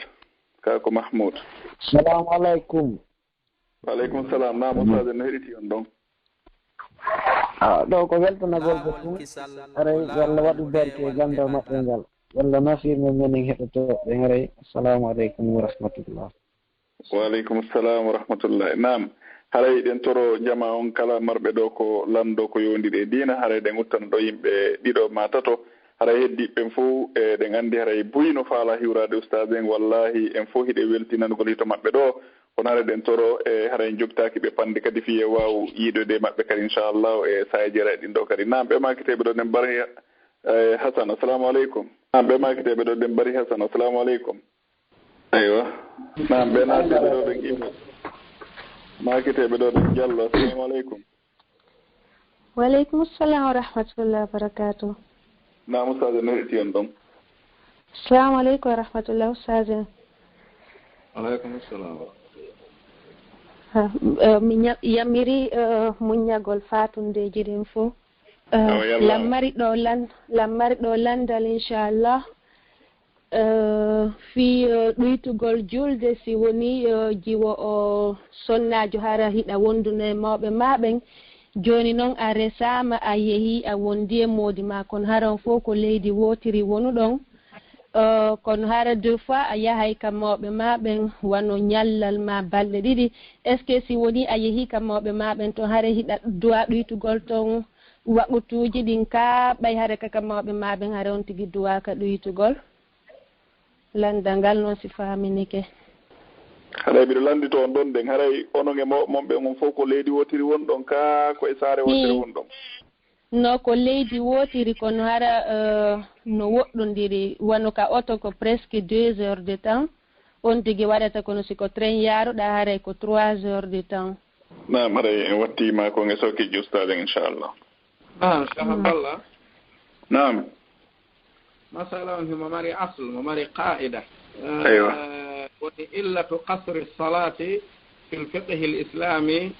ka ko Mahmoud. Salamu aleykum. Wa aleykum salam. Naam, ustaz, en no heɗiti on ɗon. Ah, ɗo ko weltanagol ko tun. Aray, yo Allah waɗu barke e ganndal maɓɓe ngal. Yo Allah nafir men, menen heɗotooɓe ɓen. Aray, assalamu aleykum wa rahmatullah. Wa aleykum salam wa rahmatullah. Naam, haray eɗen toro jama on kala marɓe ɗo ko lanndo ko yowndiri e diina, haray ɗen uttana ɗo yimɓe ɗiɗo ma tato. Haray heddiiɓe ɓen fof, eɗen anndi haray buy no faala hiwraade ustaas en. Wallahi, en fof hiɗen weltinanugol hito maɓɓe ɗo. Kono haray eɗen toro, e haray en jogtaaki ɓe pande kadi fii e waaw yiidoyde e maɓɓe kadi, inchallah, e saa'i jeeraaɗi ɗin ɗo kadi. Naam, ɓe makiteeɓe ɗo ɗen bari, e, Hasan, assalamu aleykum. Naam, ɓe makiteeɓe ɗo ɗen bari Hasan, assalamu aleykum. Aywa. Naam, ɓe naatiiɓe ɗo ɗen Ibra. Makiteeɓe ɗo ɗen Jallo, assalamu aleykum. Wa aleykum salam wa rahmatullahi wa barakatuh. Naam, ustaas, no heɗiti on ɗon? Assalamu aleykum wa rahmatullah, ustaas en. Aleykum salam wa rahmatullah. Ha, eh, mi ña-, yamiri, eh, muññagol fatundeeji ɗin fof. Eh, awa, yalla. Lammari ɗo lan-, lammari ɗo lanndal, inchallah. Eh, fii, eh, ɗuytugol julde, si wonii, eh, jiwo o sonnaajo hara hiɗa wonduno e mawɓe maa ɓen, jooni non a resaama, a yehii, a wondi e moodi maa, kono hara on fof ko leydi wootiri wonuɗon. Eh, kono hara deux fois a yahay ka mawɓe maa ɓen, wano ñallal maa balɗe ɗiɗi. Est-ce que si wonii a yehii ka mawɓe maa ɓen ton, hara hiɗa duwa ɗuytugol ton waqutuuji ɗin ka ɓay hara ka, ka mawɓe maa ɓen, hara on tigi duwaaka ɗuytugol? Lanndal ngal non si faaminike. Haray miɗo lanndito on ɗon ɗen, haray onon e mawɓe mon ɓen on fof ko leydi wootiri wonɗon ka, ko e saare wootere wonɗon? No, ko leydi wootiri, kono hara, eh, no woɗɗondiri, wano ka oto ko presque deux heures de temps, on tigi waɗata, kono si ko train yaaruɗaa, haray ko trois heures de temps. Naam, haray en wattii ma kon e sokkiiji ustaas en, inchallah. Naam, Cheikh Abdallah. Naam. Masala on himo mari asl, mo mari qaida. Aywa. Eh, woni illatu qasri salati fil fiqhi l islami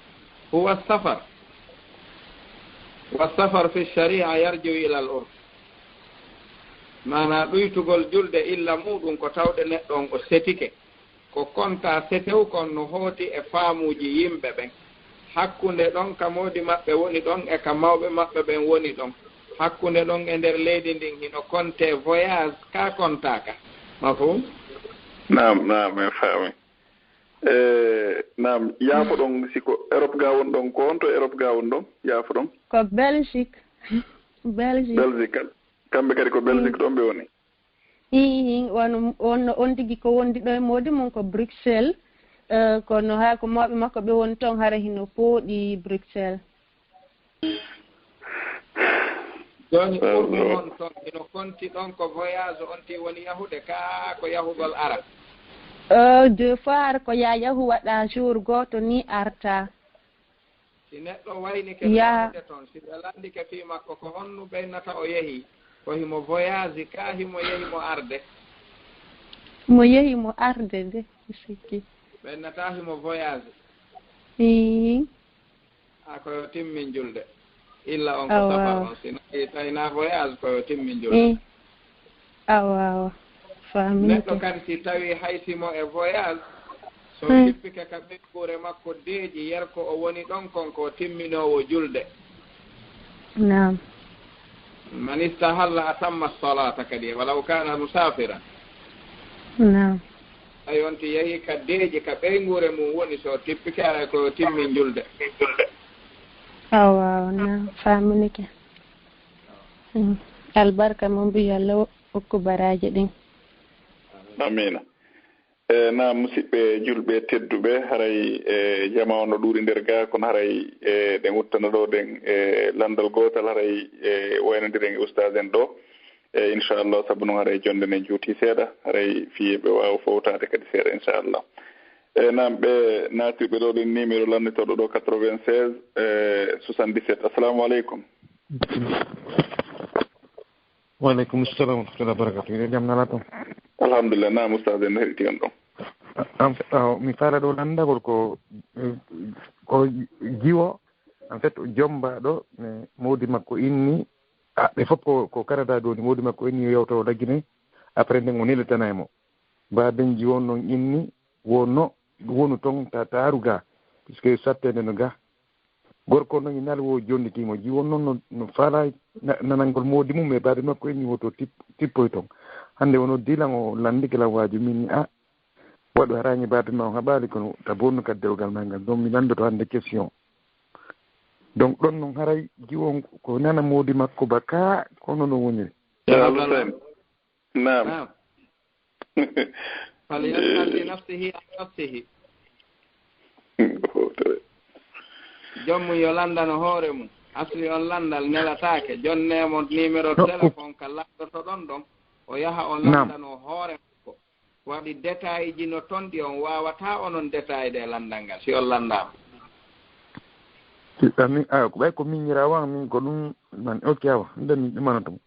huwa safar. Wa safar fi sharia yarjiu ila al urf. Maana ɗuytugol julde illa muɗum ko tawde neɗɗo on o setike. Ko konta setew kon no hooti e faamuuji yimɓe ɓen. Hakkunde ɗon ka moodi maɓɓe woni ɗon e ka mawɓe maɓɓe ɓen woni ɗon. Hakkunde ɗon e nder leydi ndin hino konte voyage ka kontaaka. Mafhum? Naam, naam, en faami. E, naam, yaafo ɗon, si ko Europe ga won ɗon, ko honto Europe ga won ɗon? Yaafo ɗon? Ko Belgique. Belgique. Belgique. Kam-, kamɓe kadi ko Belgique ɗon ɓe woni? Ii, on, on, on tigi ko wondi ɗo e moodi mum ko Bruxelles, eh, kono haa ko mawɓe makko ɓe woni toon, hara hino pooɗi Bruxelles. Jooni, ɓurɓe mon toon, hino konti ɗon ko voyage on tigi woni yahude, kaa ko yahugol ara? Eh, deux fois, hara ko yaa yahu waɗa jour gooto ni arta. Si neɗɗo waynike no yahude toon, si ɓe lanndike fii makko, ko honno ɓeynata o yehi? Ko himo voyage ka himo yehi mo arde? Mo yehi mo arde de, mi sikki. Ɓeynata himo voyage. Ii. A ko yo timmin julde. Illa on ko safar on, si na-, si tawi na voyage, ko yo timmin julde. Ii. Awa, awa. Faamii. Neɗɗo kadi si tawi hay si mo e voyage, so tippike ka ɓeynguure makko deeƴi, yer ko o woni ɗon kon ko timminoowo julde. Naam. Man istahalla atamma salata kadi, walaw kana musafiran. Naam. Ay on ti yehi ka deeƴi ka ɓeynguure mum woni so tippike aray ko timmin julde. Awa, awa, naam, faaminike. Mm. Albarka mum bi Yalla okku baraaji ɗin. Amiina. E, naam, musidɓe julɓe tedduɓe, haray, e, jama on no ɗuuɗi nder gaa, kono haray, e, ɗen uttana ɗo ɗen, e, lanndal gootal, haray, e, waynondiren e ustaas en ɗo. E, inchallah, sabu non haray jonde nden juuti seeɗa, haray fii ɓe waawa fowtaade kadi seeɗa, inchallah. E, naam, ɓe naatirɓe ɗo ɗen numéro lannitooɗo ɗo quatre-vingt-seize, e, soixante-dix-sept. Assalamu aleykum. Wa aleykum salam wa rahmatullahi wa barakatuh. Hiɗo jam nala toon? Alhamdulillah, naam, ustaas en no heɗiti on ɗon. Am, aw, mi faala ɗo lanndagol ko, eh, ko jiwo, En fait, o jomba ɗo, mais mawdi makko inni, ah, ɓe fof ko, ko Canada ɗo woni, mawdi makko inni yo yewto o laggine, après nden o nelitana e mo. Baabenji won noon inni, wonno, wonu toon ta, taaru ga, puisque sattende no ga. Gorko noon ina wo jonnitiimo, ji won noon no, no faala na-, nanangol mawdi mum, e baabe makko inni woto tip-, tippoy toon. Hannde wono dilan o lanndike lan waaju min ni, ah, waɗu haraange baabe ma on haɓaali kono ta bonnu kadi dewgal ma ngal. Donc mi lanndoto hannde question. Donc ɗon noon haray jiwon ko nana mawdi makko ba ka kono no woniri. Ceerno Hussein. Naam. Naam. فليسأل لنفسه عن نفسه. Joom mum yo lanndano hoore mum. Asli on lanndal nelataake. Jonnee mo numéro téléphone ka lanndotoɗon ɗon. O yaha o lanndano hoore makko. Waɗi détail ji no toon ɗi on waawataa onon détail ɗe lanndal ngal, si on lanndaama. Ami, a, ko ɓay ko min ñiraa wan, min ko ɗum man, ok, awa, nde min ɗumanoto mo.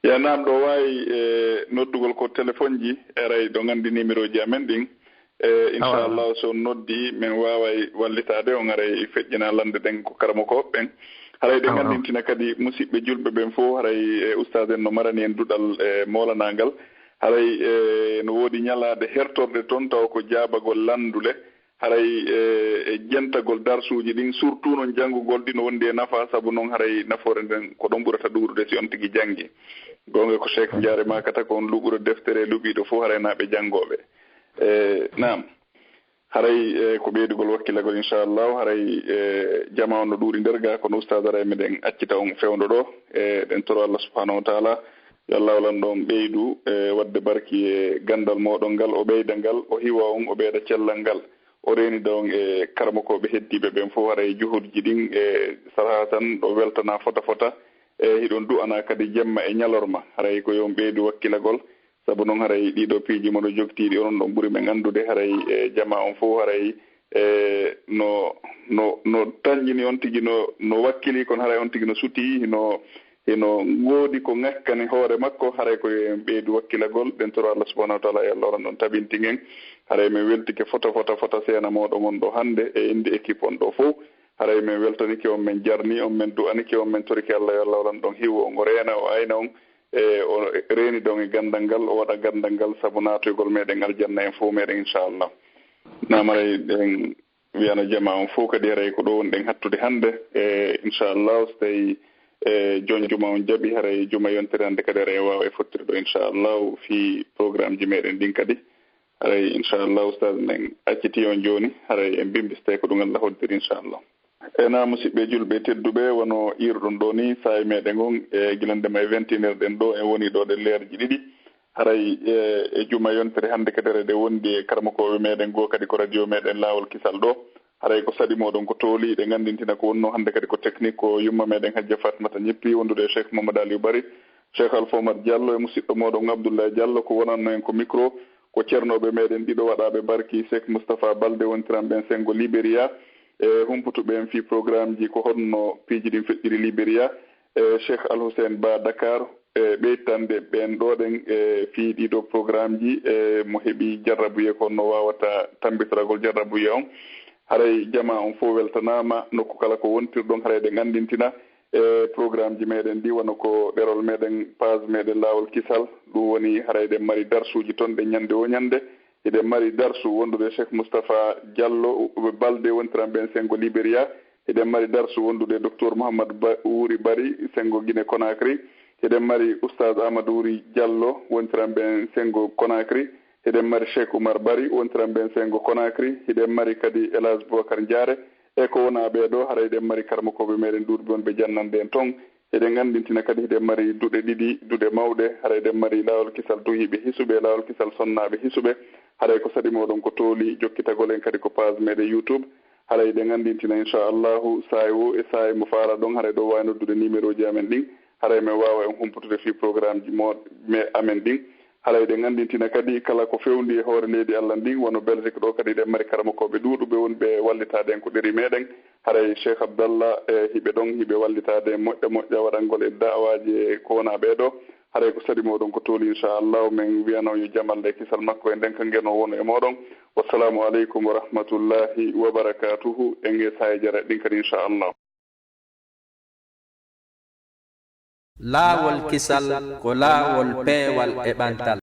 Ya naam, ɗo waawi, e, noddugol ko téléphone ji, eray ɗo nganndi numéro ji amen ɗin. E, inchallah, so on noddi, min waaway wallitaade on, haray feƴƴina lannde ɗen ko karamokooɓe ɓen. Haray ɗe nganndintina kadi musidɓe julɓe ɓen fof, haray, e, ustaas en no marani en duɗal, e, moolanaangal. Haray, e, no woodi ñalaade hertorɗe toon, tawa ko jaabagol lanndule. Haray, e, e jentagol darsuuji ɗin, surtout noon janngugol ɗi no wondi e nafa, sabu noon haray nafoore nden ko ɗon ɓurata ɗuuɗude si on tigi janngi. Goonga ko Cheikh Jaare maakata ko on luɓuɗo deftere luɓiiɗo fof, haray naa ɓe janngooɓe. E, naam. Haray, e, ko ɓeydugol wakkilagol, inchallahu. Haray, e, jamaa on no ɗuuɗi nder ga, kono ustaas, haray meɗen accita on fewndo ɗo. E, ɗen toro Allah subhanahu wa taala, yo Allah walan ɗon ɓeydu, e, waɗde barki e ganndal mooɗon ngal, o ɓeyda ngal, o hiwa on, o ɓeyda cellal ngal. O reenida on e karamokooɓe heddiiɓe ɓen fof, haray juhudji ɗin, e, sarahatan ɗo weltana fota fota. E, hiɗon du'ana kadi jemma e ñalorma. Haray ko yo on ɓeydu wakkilagol. Sabu noon, haray ɗiɗo piiji moɗo jogtiiɗi, onon ɗon ɓuri men anndude, haray, e, jamaa on fof, haray, e, no, no, no tanƴini on tigi, no, no wakkili, kono haray on tigi no suti, hino, hino ngoodi ko ŋakkani hoore makko, haray ko yo en ɓeydu wakkilagol, ɗen toro Allah subhanahu wa taala, yo Allah walan ɗon tabintingol en. Haray min weltike fota, fota, fota seena mooɗon on ɗo hannde, e innde équipe on ɗo fof. Haray min weltanike on, min jarni on, min du'anike on, min torike Allah, yo Allah walan ɗon hiwo on, o reena, o ayna on, e o reenida on e ganndal ngal, o waɗa ganndal ngal sabu naatoygol meɗen aljanna en fof meɗen, inchallah. Naam, haray ɗen wiyana jamaa on fof kadi, haray ko ɗo wonɗen hattude hannde, e inchallah, so tawi, e, jon juma on jaɓi, haray juma yontere hannde kadi, haray en waawa e fottirde ɗo, inchallah, fii programmeji meɗen ɗin kadi. Haray, inchallah, ustaas, men acciti on jooni, haray en mbimbi so tawi ko ɗum Allah hoddiri, inchallah. E na, musidɓe julɓe tedduɓe, wano iirɗon ɗo ni, saa'i meɗen on, e gila ndema e vingt et une heure ɗen ɗo, en woni ɗo ɗe leerji ɗiɗi. Haray, e, e juma yontere hannde kadi, haray ɗe wondi e karamokooɓe meɗen goo kadi ko radio meɗen Laawol Kisal ɗo. Haray ko saɗi moɗon ko tooli, ɗe nganndintina ko wonno hannde kadi ko technique, ko yumma meɗen Hajja Fatmata Ñippi, wondude e Cheikh Mamadou Aliou Bari, Cheikh Alpha Omar Diallo e musidɗo moɗon Abdoulaye Diallo, ko wonanno en ko micro, ko ceernooɓe meɗen ɗiɗo waɗaaɓe barki, Cheikh Moustapha Balde, wontiran ɓen Sengo Liberia, e humputuɓe en fii programmeji ko honno piiji ɗin feƴƴiri Liberia, e Cheikh Al Hussein Ba Dakar, e ɓeytande ɓen ɗo ɗen, e fii ɗiɗo programmeji, e mo heɓi jarrabuye ko honno wawata tambitoragol jarrabuye on. Haray jamaa on fof weltanaama, nokku kala ko wontirɗon, haray ɗe nganndintina, e programmeji meɗen ɗi, wano ko ɗerol meɗen, page meɗen Laawol Kisal, ɗum woni haray ɗen mari darsuuji ton ɗe ñannde o ñannde. Hiɗen mari darsu wondude e Cheikh Moustapha Diallo, Balde, wontiran ɓen Sengo Liberia. Hiɗen mari darsu wondude e Docteur Mouhammad Ba-, Wuri Bari, Sengo Guinée Conakry. Hiɗen mari Oustaz Amadou Wuri Diallo, wontiran ɓen Sengo Conakry. Hiɗen mari Cheikh Oumar Bari, wontiran ɓen Sengo Conakry. Hiɗen mari kadi El Hadj Boubacar Diaré. E ko wona ɓee ɗo, haray hiɗen mari karamokooɓe meɗen ɗuuɗuɓe wonɓe jannande en ton. Hiɗen nganndintina kadi hiɗen mari duɗe ɗiɗi, duɗe mawɗe. Haray hiɗen mari Laawol Kisal duhiiɓe hisuɓe, Laawol Kisal sonnaaɓe hisuɓe. Haray ko saɗi moɗon ko tooli jokkitagol en kadi ko page meɗen YouTube. Haray hiɗen nganndintina, inchallahu, saa'i wo e saa'i mo faalaɗon, haray ɗo waawi noddude numéroji amen ɗin. Haray men waawa en humputude fii programmeji mo-, me-, amen ɗin. Haray hiɗen nganndintina kadi kala ko fewndi e hoore leydi Allah ndin, wano Belgique ɗo kadi hiɗen mari karamokooɓe ɗuuɗuɓe wonɓe wallitaade en ko ɗeri meɗen. Haray Cheikh Abdallah, e, hiɓe ɗon, hiɓe wallitaade en moƴƴa moƴƴa waɗangol en da'awaaji e ko wona ɓee ɗo. Haray ko saɗi mooɗon ko tooli, inchallahu. Men wiyano yo jamal e kisal makko e ndenka ngeno wona e mooɗon. Wassalamu aleykum wa rahmatullahi wa barakatuhu. En e saayajere ɗin kadi, inchallahu. Laawol kisal ko laawol peewal e ɓantal.